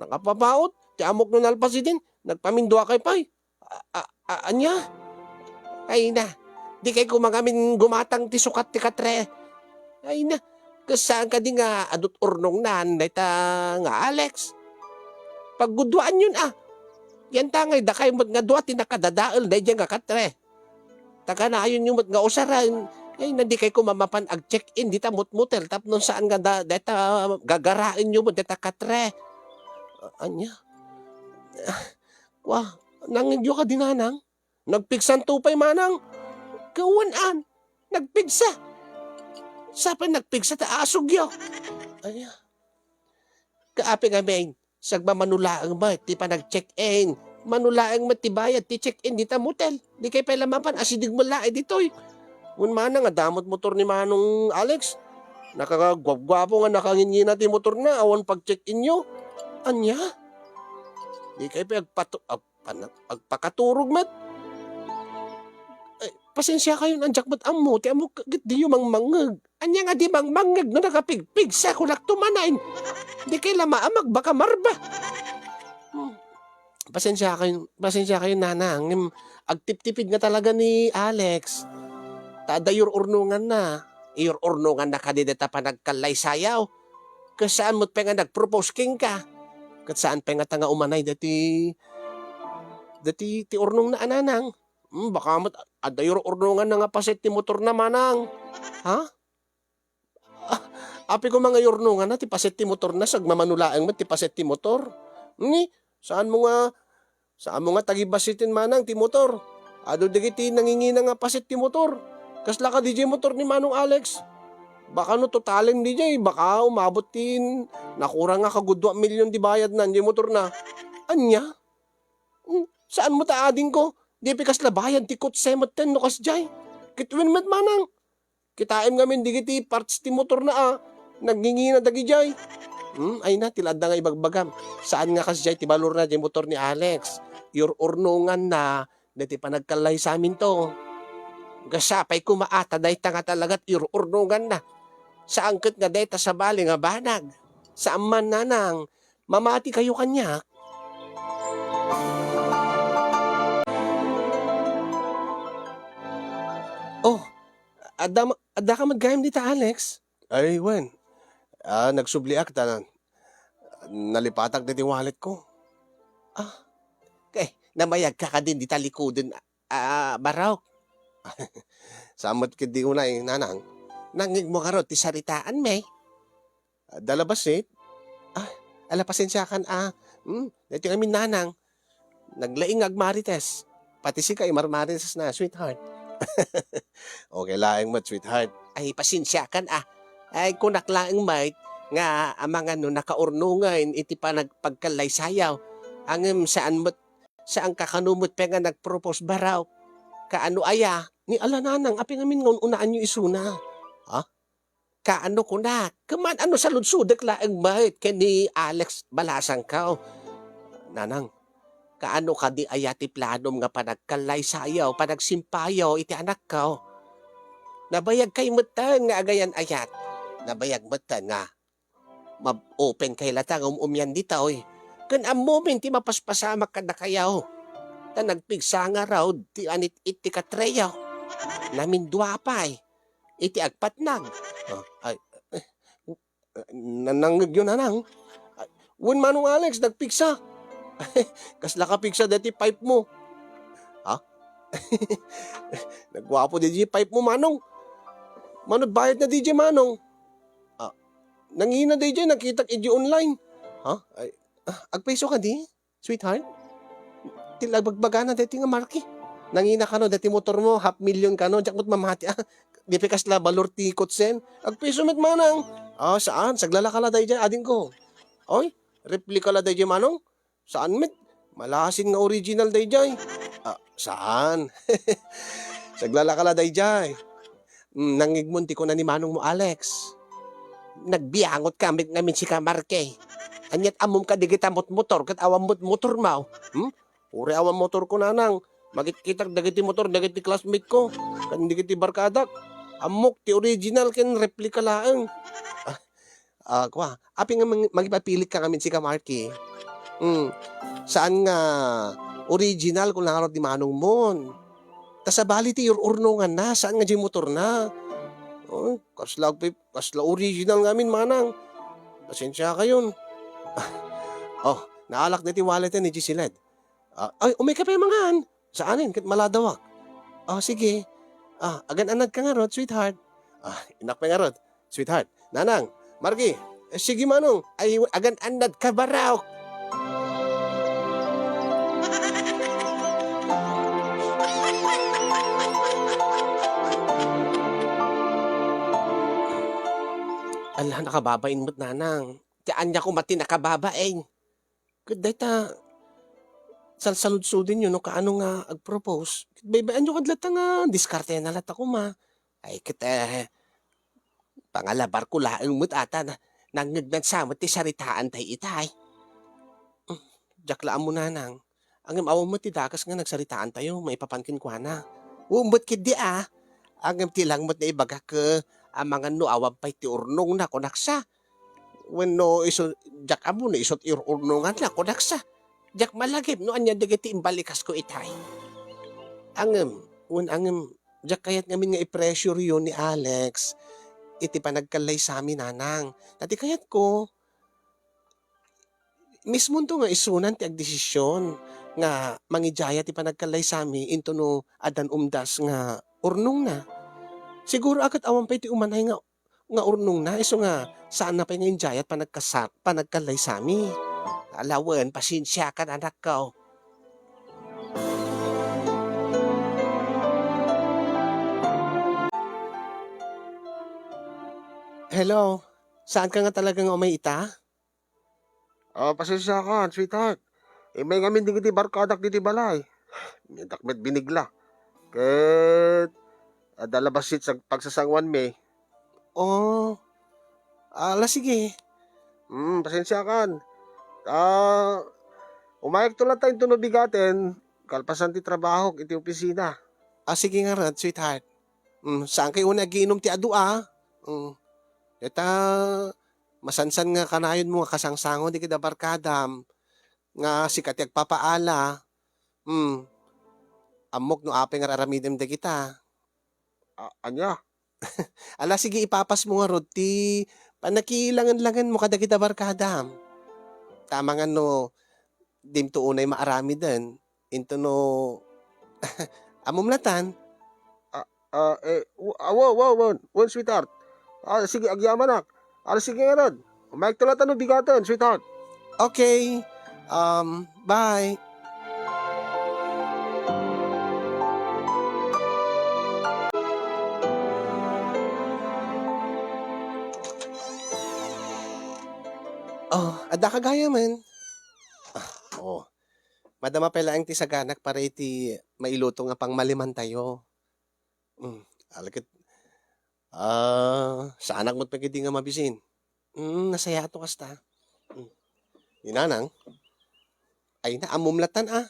Nakapapaut, ti ammok no nalpas idin, nagpaminduakay pay. A-, a-, a-, ania? Ay na, dikay koma ngamin gumatang ti sukat ti katre. Ay na, ket saan kadi nga adut urnongnan dayta nga Alex? Pagguduaanyon a. Yantangay dakay met nga dua ti nakadadael daydiay nga katre. Ta kanayonyo met nga usaren. Ay na, dikay koma mapan ag-check-in dita mutmotel tapno saan nga da-, dayta gagaraenyo met dayta katre. A-, ania? Kua, nangngegyo kadi, Nanang? Nagpigsanto pay, Manang? Ket wen, nagpigsa. Sapay nagpigsa ta asugyo. Ay, kaapay ngamin, sagmamano laeng met ti panag-check-in. Mano laeng met ti bayad ti check-in dita motel. Dikay pay la mapan asideg met laeng ditoy. Wen, Manang, adda met motor ni Manong Alex. Nakakaguapguapo nga nakangingina ti motorna, awan pag-check-inyo. Ania? Dikay pay agpato-, ag-, Pan-, agpakaturog met. Ay, pasensiakayon, diak met ammo ti ammok ket diyo mangmangngeg. Ania nga di mangmangngeg no nakapigpigsa, kunak tumanen. Dikay la maamag, baka marba. Hmm. Pasensiakayon, pasensiakayon, Nanang, ngem agtiptipid nga talaga ni Alex. Ta adda iyur-urnonganna. Iyur-urnonganna kadi dayta panagkallaysayaw. Ket saan met pay nga nag-propose kenka. Ket saan pay ngata nga umanay daytoy, daytoy ti urnongna a, Nanang. Hmm, baka met adda iyur-urnonganna nga paset ti motorna, Manang. Ha? Ah, apay koma nga iyurnonganna ti paset ti motorna, sagmamano laeng met ti paset ti motor. Ni, saanmo nga Saanmo nga tagibasiten, Manang, ti motor? Adu dagiti nangingina nga paset ti motor. Kasla kadi diay motor ni Manong Alex? Baka no totalen diay, baka umabot ti nakurang nga kagud dua milyon ti bayadna diay motorna. Ania? Hmm, saan met a adingko? Di pay kasla bayad ti kotse metten no kasdiay. Ket wen met, Manang. Kitaem ngamin dagiti parts ti motorna a nangingina dagidiay. Hmm, ay na, ti la adda nga ibagbagam. Saan nga kasdiay ti balorna diay motor ni Alex. Iyur-urnonganna daytoy panagkallaysaminto. Ket sapay koma a ta dayta nga talagat iyur-urnonganna. Saan ket nga dayta sabali nga banag. Saan man, Nanang. Mamatikayo kaniak. Oh, adda, addaka met gayam dita, Alex? Ay, wen. Ah, nagsubliak ta nalipatak diti walletko. Ah, kay, namayagka kadin dita likoden, ah, Barok? Saan met ketdi unay, Nanang? Nangngegmo ngarud ti saritaanmi? Adda la bassit? Ah, ala, pasensiakan a. Hmm, daytoy amin, Nanang. Naglaing nga agmarites. Pati sika, imarmaritesna, sweetheart. Okay laeng met, sweetheart. Ay, pasensiakan a. Ay, kunak laeng met nga amangan no nakaurnongen iti panag-, pagkallaysayaw. Ngem saan met, saanka kano met pay nga nag-propose, Barok? Kaano aya? Ni ala, Nanang, apay ngamin nga un-unaanyo isuna? Ha? Kaano kunak? Ket man-, ano saludsodek laeng met ken ni Alex balasangko? Nanang, kaano kadi aya ti planom nga panagkallaysayo, panagsimpayo iti anakko? Nabayagkay metten nga agayan-ayat. Nabayag metten nga mab-, open kay latta nga um-umian ditoy. Ken ammomin ti mapaspasamak kadakayo. Ta nagpigsa ngarud ti anit-it ti katreyo. Namindua pay iti agpatnag. Ah, ay, eh, nanangngegyo, nanang. Ay, wen, Manong Alex, nagpigsa. Kasla ka pigsa daytoy pipe mo? Ha? Nagguapo daydiay pipe mo, Manong. Mano bayadna daydiay, Manong? Ah, nangina daydiay, nakitak idi online. Ha? Ay, ah, agpeso kadi, sweetheart? Ti labagbagana daytoy nga marki. Nangina kano daytoy motor mo, half million kano, diak met mamati, ah. Di pay kasla balor ti kotsen. Agpeso met, Manang. Ah, saan? Saglalaka la daydiay, adingko. Oy, replika la daydiay, Manong. Saan met? Malasin nga original daydiay. Ah, saan? Saglalaka la daydiay. Mm, nangngegmon ti kuna ni manong mo, Alex. Nagbiangot ka met ngamin sika, Marky. Ania't ammom kadagiti motmotor ket awan met motor mo? Hmm? Uray awan motor ko, nanang. Makitkitak dagiti motor dagiti classmate ko ken dagiti barkadak. Ammok ti original ken replika laeng. Ah, Ah, kua, apay nga mang-, mangipapilit ka ngamin sika, Marky? Hmm, saan nga original kuna ngarud ti manong mon? Ta sabali ti ur-urnonganna, saan nga diay motorna. Oh, kasla agpi-, kasla original ngamin, manang. Pasensiakayon. Oh, naalak daytoy wallet ni Giseled. Ah, ay, umay ka pay mangan. Saanen, ket maladawak. Ah, sige. Ah, agan-annad ka ngarud, sweetheart. Ah, innak pay ngarud, sweetheart. Nanang, Marky, eh, sige manong. Ay, agan-annad ka, barok. Ala, nakababain met, nanang. Ti ania koma ti nakababain? Ket dayta, salsaludsodenyo no kaano nga agpropose. Ket baybay-anyo kad latta nga diskartena latta koma. Ay, ket, eh, pangalabarko laeng met ata na, nangngegnan sa met ti saritaantay itay. Hmm, diak la ammo, nanang. Ngem awan met ti dakes nga nagsaritaantayo maipapan kenkuana. Wen met ketdi a. Ngem ti langmet nga ibagak, eh, amangan no awan pay ti urnongna, kunak sa. Wenno isu-, diak ammo no isu ti ur-urnonganna, kunak sa. Diak malagip no ania dagiti imbalikasko itay. Ngem, wen ngem, diak kayat ngamin nga i-pressureyo ni Alex iti panagkallaysami, nanang. Ta ti kayatko, mismonto nga isunan ti agdesision nga mangidiayat ti panagkallaysami intono addan umdas nga urnongna. Siguro a ket awan pay ti umanay nga, nga urnongna, isu nga saanna pay nga indiayat panagkasa-, panagkallaysami. Ala wen, pasensiakan, anakko. Hello, saanka nga talaga nga umay ita? Ah, pasensiakan, sweetheart. Immay ngamin dagiti barkadak ditoy balay. Diak met binigla. Ket adda la bassit sa pagsasangoanmi. Oh. Ala, sige. Hmm, pasensiakan. Ah, umayakto latta intono bigaten, kalpasan ti trabahok iti opisina. Ah, sige ngarud, sweetheart. Hmm, saankay unay agiinum ti adu, ah. Hmm. Dayta, masansan nga kanayonmo nga kasangsango dagiti barkadam nga sika ti agpapaala. Hmm. Ammok no apay nga ar-aramidem dagita. A-, ania? Ala, sige, ipapasmo ngarud ti pannakilangen-langenmo kadagiti barkadam. Ta amangan no dimto unay maaramiden, intono, ammom latan? Ah, ah, eh, w-, ah, wow, wow, wow, wen, sweetheart. Ah, sige, agyamanak. Ah, sige ngarud. Umayakto latta no bigaten, sweetheart. Okay. Um, bye. Oh, adda ka gayamen? Ah, oh. Madama pay laeng ti saganak para iti mailuto nga pangmalimantayo. Hmm, ala ket Ah, saanak met pay ketdi nga mabisin. Mm, nasayaat no kasta. Mm. Ni Nanang, ay, naammom lattan, a.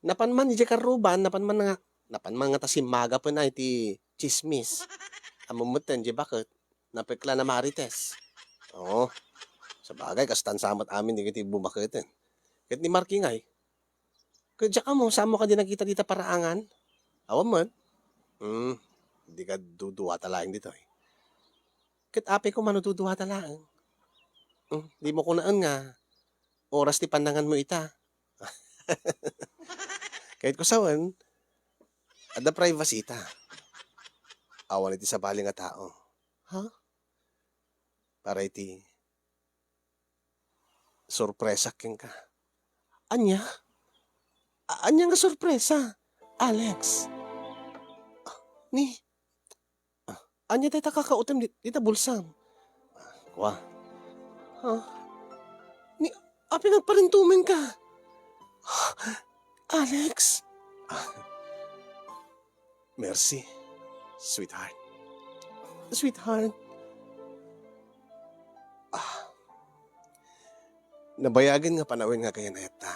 Napan man idiay karruban, napan man nga, napan man ngata simmagapen a iti tsismis. Ammom metten diay baket, napekla na Marites. Oo. Sabagay, kastan sa met amin dagiti bumaketen. Ket ni Marky ngay, ket diak ammo, saanmo kadi nakita dita paraangan? Awan met. Hmm, dika duduata laeng ditoy. Ket apay koma no duduata laeng? Hmm, dimo kunaen nga oras ti pannanganmo ita. Ket kusaen, adda privacy ta. Awan iti sabali nga tao. Ha? Para iti sorpresa kenka. Ania? A-, ania nga sorpresa, Alex? Ah, ni, ah, ania dayta kakautem di-, dita bulsam? Kua. Ha? Ni, apay nga agparintumenka? Alex? Ah, Mercy, sweetheart. Sweetheart. Ah, nabayagen nga panawen nga agayanayatta.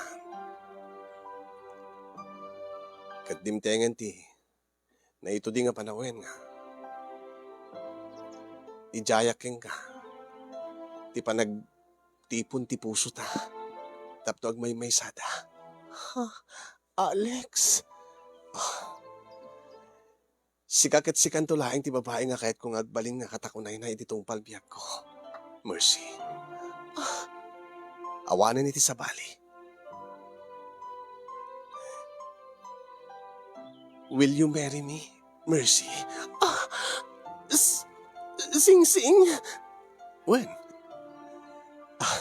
Ket dimtengen ti naitudi nga panawen nga idiayak kenka ti panagtipon ti pusota tapno agmaymaysada. Ha? Alex? Ah. Sika ket sikanto laeng ti babai nga kayatko nga agbalin nga katak unayna iti tungpal biagko. Mercy. Ah. Awanen iti sabali. Will you marry me, Mercy? Ah, s-, Singsing. Wen. Ah,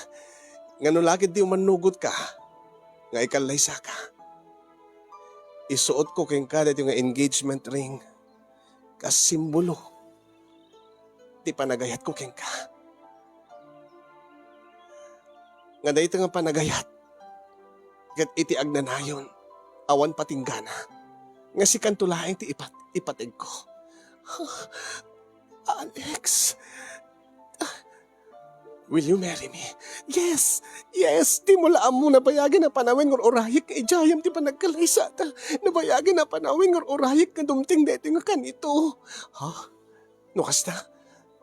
ngano la ketdi umannugotka nga ikallaysaka? Isuotko kenka daytoy nga engagement ring kas simbolo ti panagayatko kenka. Nga daytoy nga panagayat ket iti agnanayon, awan patinggana, nga sikanto laeng ti ipat-, ipategko. Alex, will you marry me? Yes! Yes! Dimo la ammo nabayagen a panawen nga ur-urayek nga idiayam ti panagkalaysata. Nabayagen a panawen nga ur-urayek nga dumteng daytoy nga kanito. Ha? No kasta,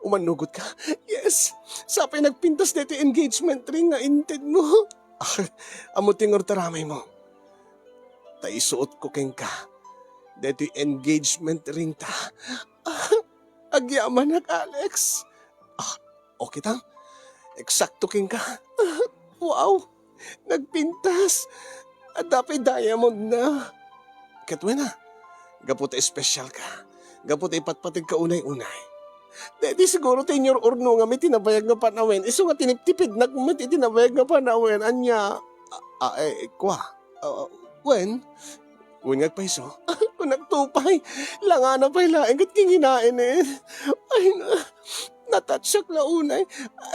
umannugotka? Yes! Sapay nagpintas daytoy engagement ring nga intedmo. Ah, ammo ti nga urtaramaymo. Ta isuotko kenka daytoy engagement ringta. Ah, agyamanak, Alex. Ah, okay ta? Eksakto kenka. Wow! Nagpintas. Adda pay diamondna. Ket wen a, gapu ta espesyalka, gapu ta ipatpategka unay-unay. Daydi siguro ti inur-urno nga met ti nabayag nga panawen, isu nga tiniptipidnak met iti nabayag nga panawen. Ania, a, a, eh, kua. Ah, wen? Wen nga agpayso? Kunakto pay, langana pay laeng ket nginginaen, eh. Ay, na, natouchak la unay.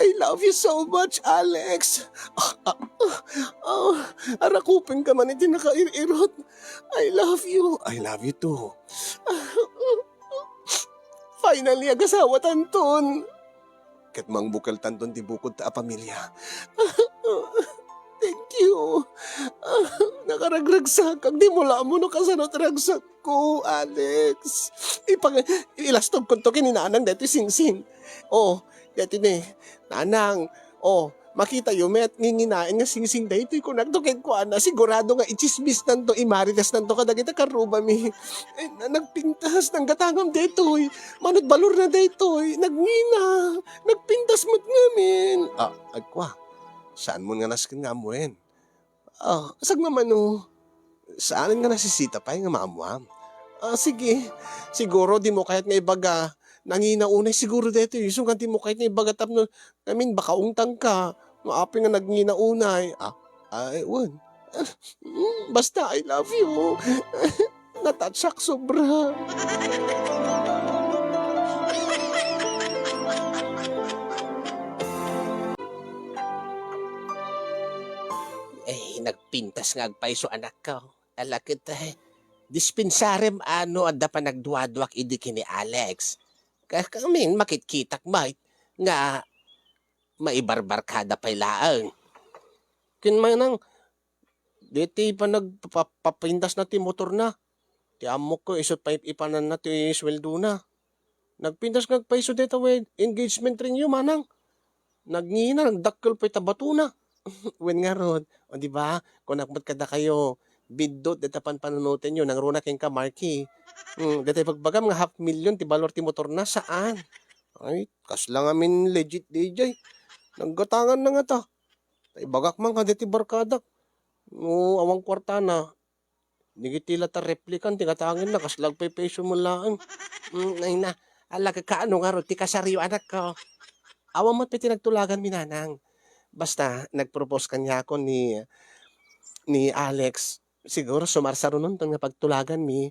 I love you so much, Alex. Ah, ah, ah, ah, arakupenka man iti nakair-irot. I love you. I love you too. Finally, agasawatanton. Ket mangbukeltanton ti bukodta a pamilya. Thank you. Nakaragragsak. Dimo la ammo no kasano ti ragsakko, Alex. Ipang-, ilastogkonto ken ni Nanang daytoy singsing. Oh, daytoy ni, Nanang, oh, makitayo met, nginginaen nga singsing daytoy, kunakto kenkuana, sigurado nga itsismisnanto, imaritesnanto kadagiti karrubami. Eh, na-, nagpintas, nanggatangam daytoy, manut balorna daytoy, nagngina, nagpintas met ngamin. Ah, agkua, saanmon nga nasken nga ammoen? Ah, sagmamano, saanen nga nasisita pay nga maammoam. Ah, sige. Siguro dimo kayat nga ibaga, nangina unay siguro daytoy. Isu nga dimo kayat nga ibaga tapno, I mean, baka ungtangka. No apay nga nagngina unay. Ah, ay, wen. Ah, mm, basta, I love you. Natouchak sobra. Eh, nagpintas nga agpayso, anakko. Ala ket, eh, dispensarem a no adda panagduaduak idi ken ni Alex. Ka-, kamin, makitkitak met nga maibarbarkada pay laeng. Ken manang, deti panag-, pa-, pa-, papindasna ti motorna. Ti ammok ket isu pay ipananna ti suweldona. Nagpintas nga agpayso dayta wed-, engagement ringyo, manang. Nagngina, nagdakkel pay ta batona. Wen ngarud, o, di ba? Kunak met kadakayo, biddut dayta panpanunotenyo, nangruna kenka, Marky. Hmm, dayta ibagbagam nga half million ti balor ti motorna, saan? Ay, kasla ngamin legit diay. Naggatanganna ngata. Ta ibagak man kadayta barkadak. No, awan kuartana. Dagiti latta replikan ti gatangenna, kasla agpaypayso met laeng. Mm, ay na, ala, kaano ngarud ti kasaryo, anakko? Awan met pay ti nagtulaganmi, nanang. Basta, nag-propose kaniakon ni, ni Alex. Siguro, sumarsarunonton nga pagtulaganmi,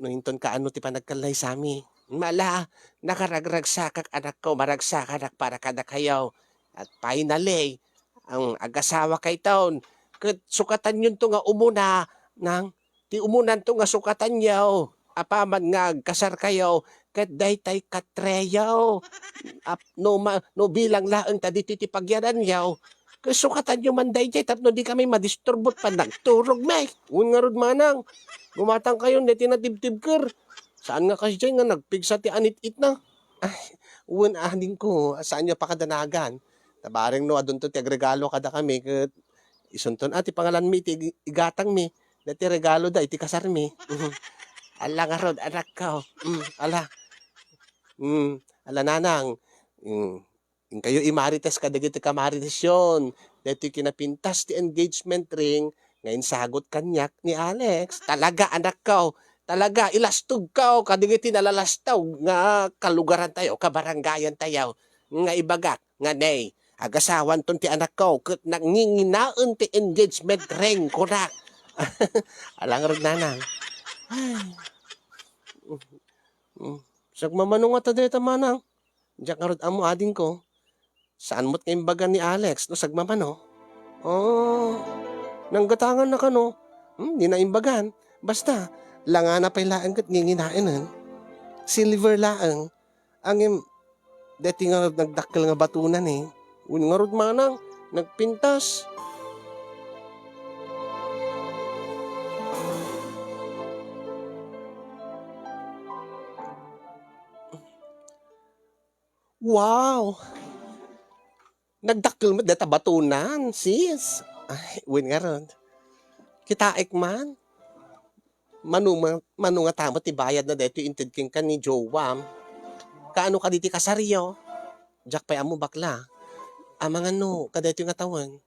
no inton kaano ti panagkallaysami. Ala, nakaragragsakak, anakko, maragsakanak para kadakayo. At finally, ang agasawakayton, ket sukatanyonto nga umuna, nang, ti umunanto nga sukatanyo, apaman nga agkasarkayo, ket daytay katreyo. Ap-, no ma-, no bilang laeng ta ditoy ti pagyananyo, ket sukatanyo man daydiay tapno dikami madisturbo ti panagturogmi. Wen ngarud, manang, gumatangkayon daytoy natibtibker. Saan nga kasdiay nga nagpigsa ti anit-itna? Ay, wen, adingko, saanyo pakadanagan. Ta bareng no adunto ti agregalo kadakami, ket isunton, a, ti pangalanmi iti ig-, igatangmi, daytoy regaloda iti kasarmi. Ala ngarud, anakko. Mm, ala. Mm, ala, nanang. Mm. Inkayo imarites kadagiti kamaritesyon. Daytoy kinapintas ti engagement ring nga insagut kaniak ni Alex. Talaga, anakko. Talaga, ilastogko kadagiti nalalastog nga kalugarantayo, kabarangayantayo. Nga ibagak, nga ne, agasawanton ti anakko, ket nanginginaen ti engagement ring, kunak. Ala ngarud, nanang. Ay. Mm. Sagmamano ngata dayta, manang. Diak ngarud ammo, adingko. Saan met nga imbaga ni Alex no sagmamano? Oh, nanggatanganna kano? Hmm, dina imbagan. Basta, langana pay laeng ket nginginaenen. Silver laeng. Ngem, deti nga nagdakkel nga batona ni. Wen ngarud, manang, nagpintas. Wow! Nagdakkel met dayta batonan, sis. Ay, wen ngarud. Kitaek man. Mano ma-, mano ngata met ti bayadna daytoy inted kenka ni jowam? Kaano kadi ti kasaryo? Diak pay ammo, bakla. Amangan no kadaytoy nga tawen.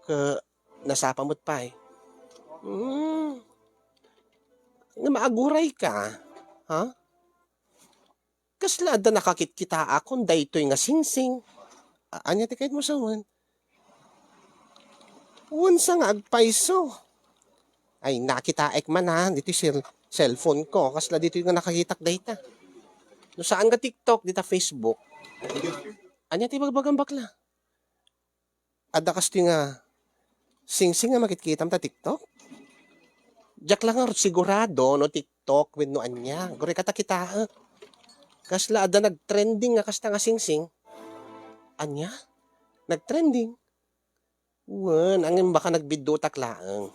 Ket nasapa met pay. Hmm. Nga maagurayka, ha? Kasla adda nakakitkitaakon daytoy nga singsing. A-, ania ti kayatmo sawen? Wen sa nga agpayso. Ay, nakitaek man, ha, ditoy cell-, cellphone ko. Kasla ditoy nga nakakitak dayta. No saan nga TikTok, dita Facebook. Ania ti bagbagam, bakla? Adda kastoy nga singsing nga makitkitam ta TikTok? Diak la ngarud sigurado no TikTok wenno ania. Uray kata kitaek. Kasla adda nagtrending nga kasta nga singsing. Ania? Nagtrending? Wen, ngem baka nagbiddutak laeng.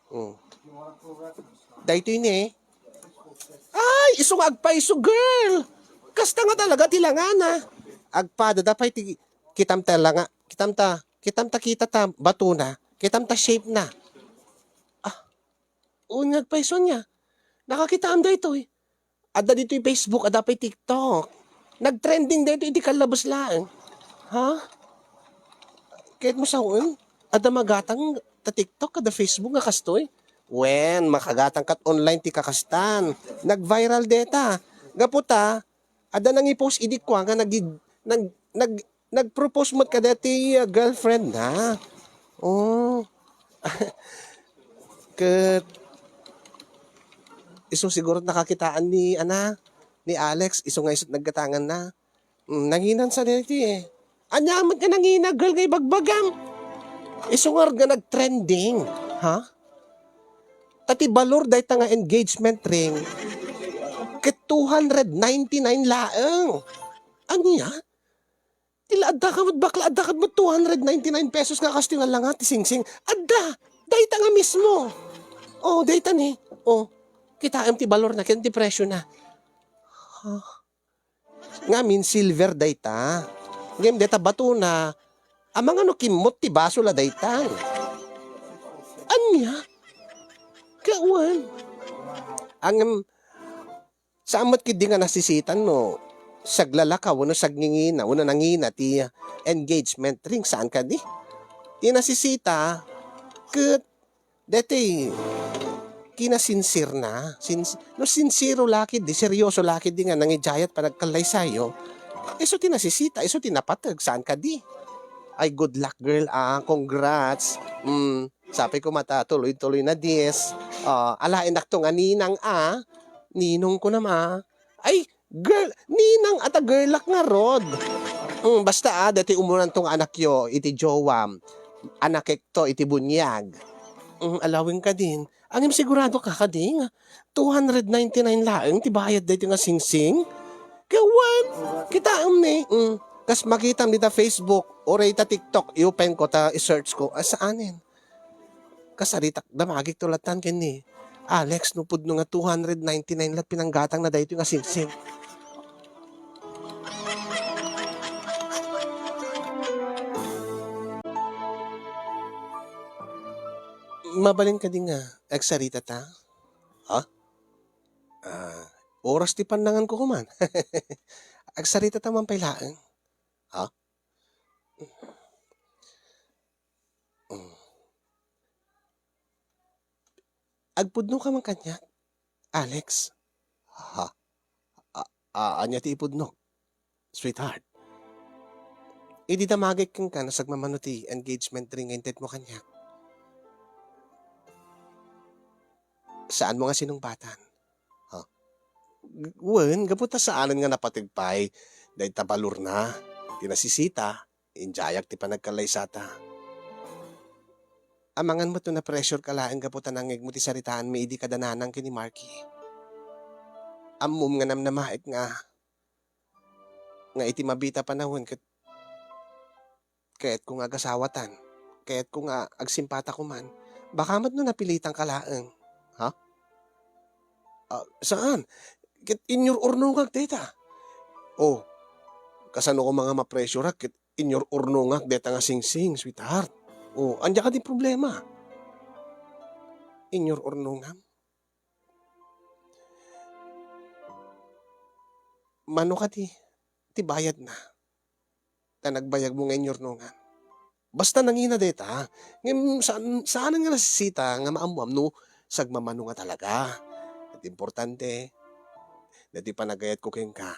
Hmm. Daytoy ne. Ay, isu nga agpayso, girl! Kasta nga talaga ti langana. Agpada da pay ti kitam ta langa, kitam ta, kitam ta kita ta batona, kitam ta shape na. Ah, wen nga agpayso nia. Nakakitaam daytoy. Adda ditoy Facebook, adda pay TikTok. Nagtrending daytoy iti kallabes laeng. Ha? Kayatmo sawen? Adda magatang ta TikTok, adda Facebook nga kastoy? Wen, makagatang kat online ti kakastan. Nag-viral deta. Gapu ta, adda nangi-post idi kua nga nag-, nag-, nag-, nag-propose met kadaytoy, ah, girlfriend na. Oh. Ket isu siguro nakakitaan ni, ana, ni Alex, isu nga isu't naggatanganna. Mm, nanginan sa daytoy, eh. Ania met nga nangina, girl, nga ibagbagam? Isu ngarud nga nagtrending, ha? Ta ti balor dayta nga engagement ring, Ket two hundred ninety-nine laeng. Ania? Ti la adda ka met, bakla, adda ka met two hundred ninety-nine pesos nga kas ti nga langa ti singsing. Adda! Dayta nga mismo. Oh, dayta ni. Oh, kitaem ti balor na, ken ti presyo na. Huh? Ngamin silver dayta. Ngem dayta bato na, amangan no kimmot ti baso la dayta. Ania? Kawan. Angem, saan met ketdi nga nasisitan no saglalaka wenno sagngingina wenno nangina ti engagement ring, saan kadi? Ti nasisita, ket deti kinasinsirna, sins-, no sinsiro la ketdi, seryoso la ketdi nga nangidiayat panagkallaysayo, isu ti nasisita, isu ti napateg, saan kadi? Ay, good luck, girl, ah. Congrats. Mm, sapay ko mata, tuloy-tuloy na dies. Ah, alaennak to nga ninang, ah. Ninong ko naman. Ay, girl, ninang ata girlak ngarud. Mm, basta, ah, dati umunan tong anakyo iti jowam. Anakek to iti bunyag. Mm, alawen ka din. Angem sigurado ka kadi nga two hundred ninety-nine laeng ti bayad daytoy nga singsing? Kawan, kitaem ni. Mm, kas makitam dita Facebook, uray ta TikTok, i-open ko ta i-search ko. Ah, saanen? Kasaritak, damagik to latan ken ni Alex, no pudno nga two hundred ninety-nine lat pinanggatang na daytoy nga singsing. Mabalin kadi nga agsarita ta? Ha? Ah, oras ti pannangan ko kuman. Agsarita ta man pay laeng. Ha? Mm. Agpudno ka man kaniak, Alex? Ha? A-, a-, ania ti ipudno, sweetheart? Idi damagek kenka no sagmamano ti engagement ring nga inted mo kaniak, saan mo nga sinungbatan? Ha? Wen, gapu ta saanen nga napateg pay dayta balorna ti nasisita, indiayak ti panagkallaysata. Amangan met no na-pressure ka laeng gapu ta nangngegmo ti saritaanmi idi kada nanang ken ni Marky. Ammom nga namnamaek nga, nga iti mabiit a panawen ket kayatko nga agasawatan, kayatko nga agsimpata koman. Baka met no napilitan ka laeng. Ha? Ah, saan? Ket inyur-urnongak dayta. Oh, kasano koma nga ma-pressureak ket inyur-urnongak dayta nga singsing, sweetheart? Oh, ania kadi problema? Inyur-urnongam? Mano kadi ti bayadna? Ta nagbayagmo nga inyurnongan. Basta nangina dayta, ngem saan, saanen nga nasisita nga maammoam no sagmamano nga talaga. Ti importante, daytoy panagayatko kenka,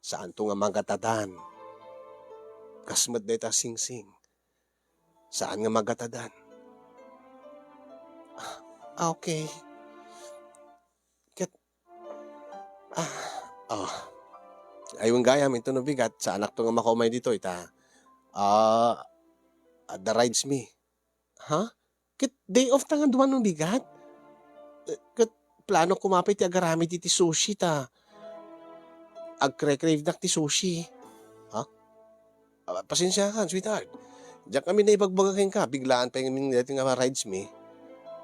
saanto nga magatadan. Kas met dayta singsing, saan nga magatadan. Ah, okay. Ket, ah, oh. Ay, wen gayam, inton no bigat, saanakto nga makaumay ditoy, ta, ah, adda rides mi. Ha? Ket day off ta nga dua no bigat? Eh, ket plano koma pay ti agaramid iti sushi, ta agkre-crave nak ti sushi. Ha? Ah, pasensiakan, sweetheart. Diak ngamin naibagbaga kenka, biglaan pay ngamin daytoy nga rides mi.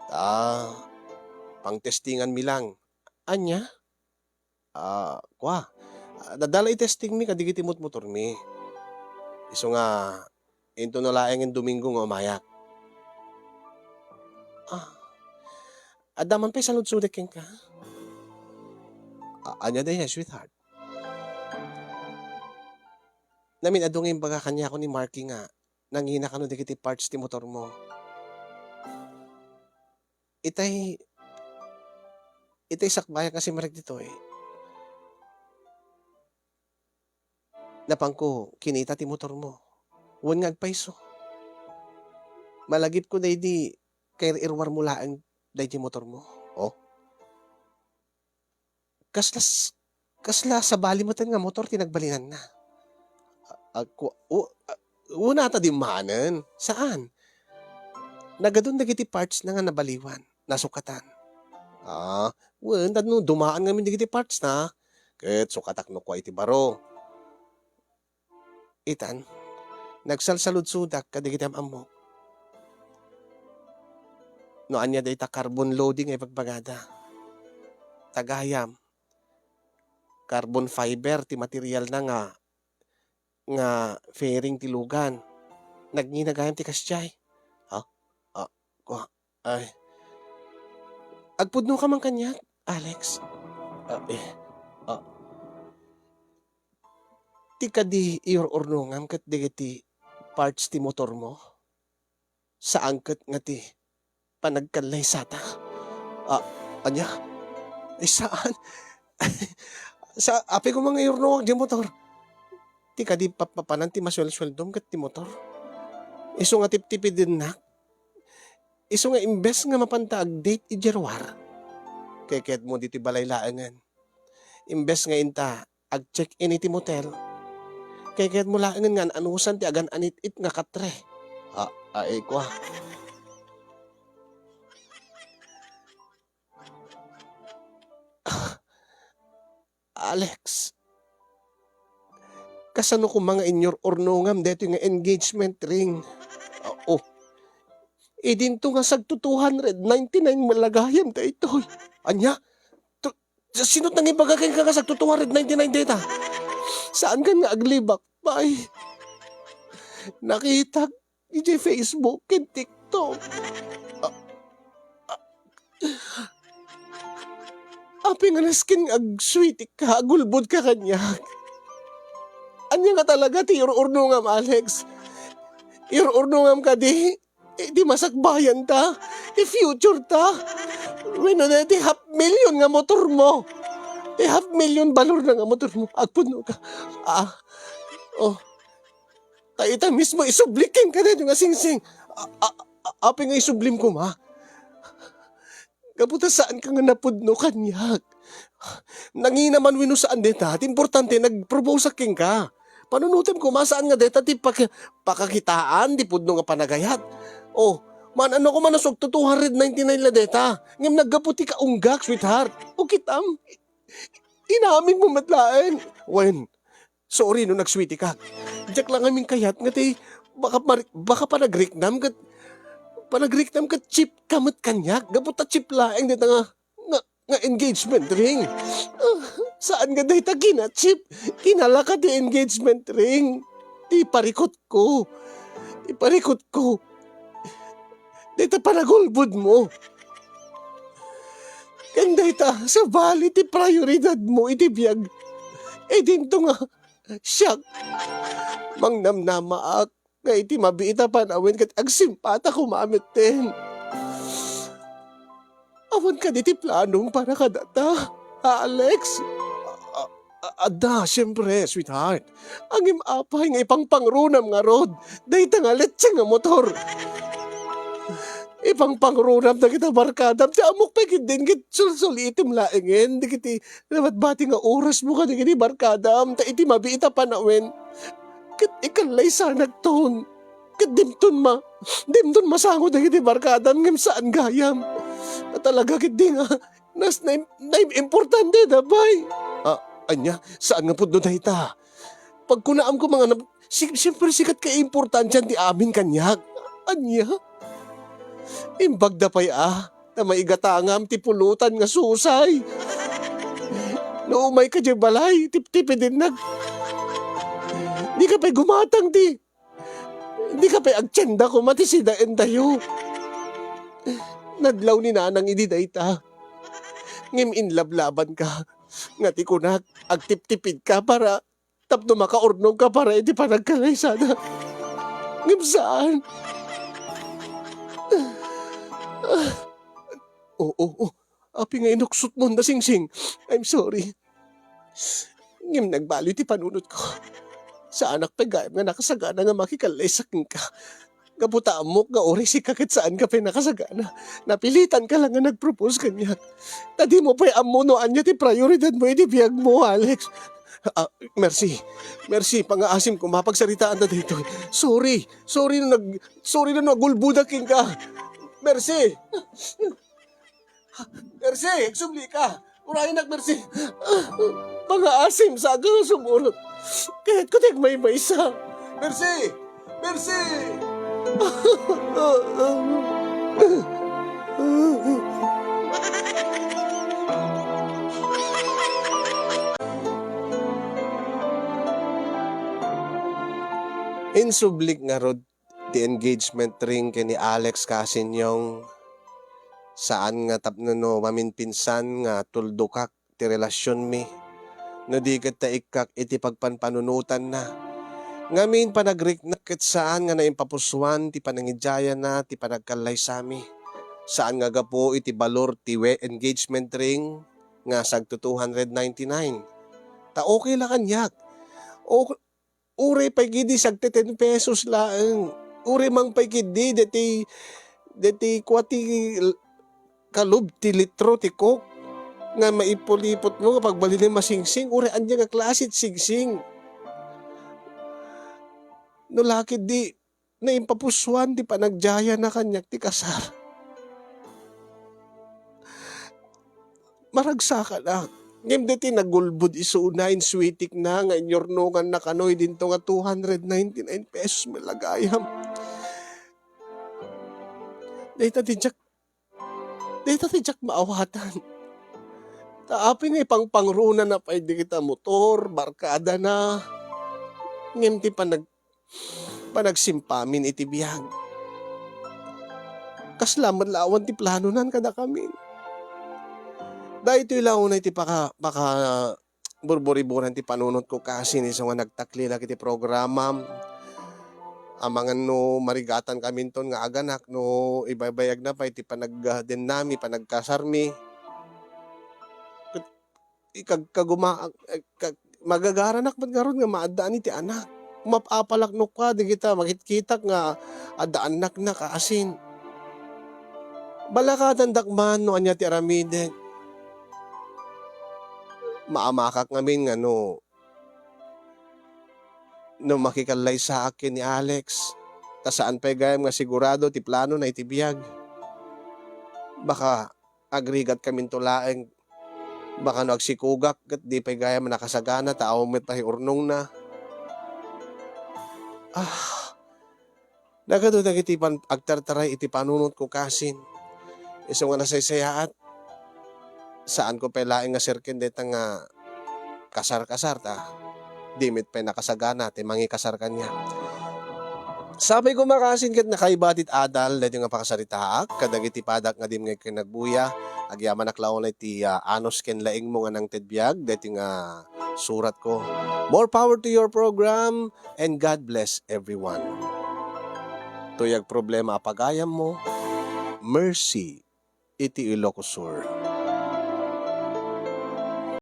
Ta, pangtestingan mi lang. Ania? Ah, kua, ah, adda la itesting mi kadagiti motmotor mi. Isu nga, inton no laengen Domingo nga umayak. Ah, adda man pay saludsodek kenka? Ah, ania dayta, sweetheart? Namin adu nga imbaga kaniak ni Marky nga nangina kano dagiti parts ti motor mo. Itay, itay sakbayak nga simrek ditoy, napanko kinita ti motor mo. Wen nga agpayso. Malagipko daydi kairuar mo laeng daydi motor mo. Oh. Kasla s-, kasla sabali metten nga motor ti nagbalinanna. A-, agku-, u-, a-, una ta dimmanen. Saan? Nagadun dagiti parts na nga nabaliwan, nasukatan. Ah, wen, tapno dumaan ngamin dagiti parts na, ket sukatak no kua iti baro. Itan, nagsalsaludsodak kadagiti am-ammok. No ania dayta carbon loading nga ibagbagada. Tagayam, carbon fiber ti materialna nga, nga fairing ti lugan. Nagngina gayam ti kasdiay. Ha? Ah, kua-, ay. Agpudno ka man kaniak, Alex? Ah, eh. Ah. Ti kadi iur-urnongam ket dagiti parts ti motormo? Saan ket nga ti panagkallaysata? Ah, ania? Ay, saan? Sa, apay koma nga iurnongak diay motor. Ti kadi papapanan ti masuelsueldom ket ti motor. Isu nga tiptipidennak. Isu nga imbes nga mapanta ag-date idiay ruar, keketmo ditoy balay laengen. Imbes nga inta ag-check-in iti motel, keketmo laengen nga an-anusan ti agan-anit-it nga katre. Ah, ay, kua. Alex, kasano koma nga inyur-urnongam daytoy nga engagement ring? Ah, oh. Idinto nga sagto two hundred ninety-nine nga lagayam daytoy. Ania? Tu-, sino ti nangibaga kenka nga sagto two hundred ninety-nine dayta? Saankan nga aglibak, bay? Nakitak idiay Facebook ken TikTok. A-, a-, apay nga nasken nga agsweetie ka, agulbod ka kaniak? Ania nga talaga ti iur-urnongam, Alex? Iur-urnongam kadi iti masakbayanta, ti future ta? Wenno dayta ti half million nga motormo? Ti half million balorna nga motormo? Agpudno ka. Ah, oh. Ta ita mismo isublik kenka daytoy nga singsing. A-, a-, a-, apay nga isublim koma? Gapu ta saanka nga napudno kaniak. Nangina man wenno saan dayta, ti importante nagproposeak kenka. Panunotem koma, saan nga dayta ti paka-, pakakitaan ti pudno nga panagayat. Oh, man-ano koma no sagto two hundred ninety-nine la dayta. Ngem naggapu ti kaunggak, sweetheart. O kitam, inaminmo met laeng. Wen, sorry no nagsweetie ka. Diak la ngamin kayat nga ti baka mar-, baka panagriknam ket, panagriknam ket cheap ka met kaniak. Gapu ta cheap laeng dayta nga, nga, nga engagement ring. Ah, saan nga dayta kina-cheap? Kinalaka ti engagement ring. Ti parikutko. Ti parikutko. Dayta panagulbodmo. Ken dayta, sabali ti prioridadmo iti biag. Idinto nga, siak, mangnamnamaak nga iti mabiit a panawen ket agsimpatak koma metten. Awan kadi ti planom para kadata, Alex? A-, a-, adda, siempre, sweetheart. Ngem apay nga ipangpangrunam ngarud dayta nga letse nga motor? Ipangpangrunam dagita barkadam. Ti ammok pay ketdin ket sulsulitem laengen dagiti nabatbati nga orasmo kadagiti barkadam. Ta iti mabiit a panawen, ket ikallaysanakton. Ket dimton ma-, dimton masango dagiti barkadam ngem saan gayam. Ta talaga ketdi nga nas-, naim-, naimimportanteda, bay. Ah, ania? Saan nga pudno dayta? Pagkunaam koma nga nap-, si-, siempre, sikat kaiimportantian ti amin kaniak. Ania? Imbagda pay a, ta maigatangam ti pulutan nga susay. No umayka diay balay, tiptipidennak. Dika pay gumatang ti Dika pay agtienda koma ti sidaendayo. Nadlaw ni Nanang idi dayta. Ngem inlablabanka nga ti kunak, agtiptipidka para tapno makaurnongka para iti panagkalaysada. Ngem saan. Oo, oo. Apay nga inuksotmo, Singsing? I'm sorry. Ngem nagbaliw ti panunotko. Saanak pay gayam nga nakasagana nga makikallaysa kenka. Gapu ta ammok nga uray sika ket saanka pay nakasagana. Napilitanka la nga nag-propose kaniak. Ta dimo pay ammo no ania ti prioridadmo iti biagmo, Alex. Ah, Mercy. Mercy, pangaasim koma, pagsaritaanta daytoy. Sorry. Sorry no nag-, sorry no nagulbodak kenka. Mercy! Mercy, agsublika. Urayenak, Mercy. pangaasim sa agasum, urot. Kayatko ti agmaymaysa. Mercy! Mercy! Insublik ngarud ti engagement ring ken ni Alex, Cousin Yong. Saan nga tapno no maminpinsan nga tuldokak ti relasionmi, no di ket ta ikkak iti pagpanpanunotanna. Ngamin, panagriknak ket saan nga naimpapusuan ti panangidiayana ti panagkallaysami. Saan nga gapu iti balor ti we-, engagement ring nga sagto two hundred ninety-nine. Ta okay la kaniak. O, uray pay gidi sagto ten pesos laeng. Uray man pay gidi deti, deti kua ti l-, kalub ti litro ti Coke nga maipulipotmo nga pagbalinen masingsing. Uray ania nga klase ti singsing. No la ketdi, naimpapusuan ti panagdiayana kaniak ti kasar. Maragsakanak. Ngem deti nagulbod isuna, insweetikna nga inyurnonganna kano idinto nga two hundred ninety-nine pesos met la gayam. Dayta ti diak, dayta ti diak maawatan. Ta apay nga ipangpangrunana pay dagita motor, barkadana. Ngem ti panag-, panagsimpamin iti biag, kasla met la awan ti planonan kadakamin. Daytoy la unay ti paka-, paka-, burburiburan ti panunotko, Cousin, isu nga nagtaklilak iti programam. Amangan no marigatankaminton nga aganak no ibaybayagna pay ti panagdennami, panagkasarmi. Ket ikag-, kaguma-, eh, kag-, magagaranak met ngarud nga maaddaan iti anak. Map-apalak no kua dagita makitkitak nga adda annakna, Cousin. Balakatandak man no ania ti aramidek. Maamakak ngamin nga no, no makikallayssaak ken ni Alex, ta saan pay gayam nga sigurado ti planona iti biag. Baka agrigatkaminto laeng. Baka no agsikugak, ket di pay gayam a nakasagana, ta awan met pay urnongna. Ah, nagadu dagiti pan-, agtartaray iti panunotko, Cousin. Isu nga nasaysayaat, saanko pay laeng nga serken dayta nga kasar-kasar, ta di met pay nakasagana ti mangikasar kaniak. Sapay koma, Cousin, ket nakaiba ti adal daytoy nga pakasaritaak kadagiti padak nga dimngeg ken nagbuya. Agyamanak la unay ti, ah, anus ken laingmo nga nangted biag daytoy nga suratko. More power to your program and God bless everyone. Tuyag problema a pagayammo, Mercy iti Ilocos Sur.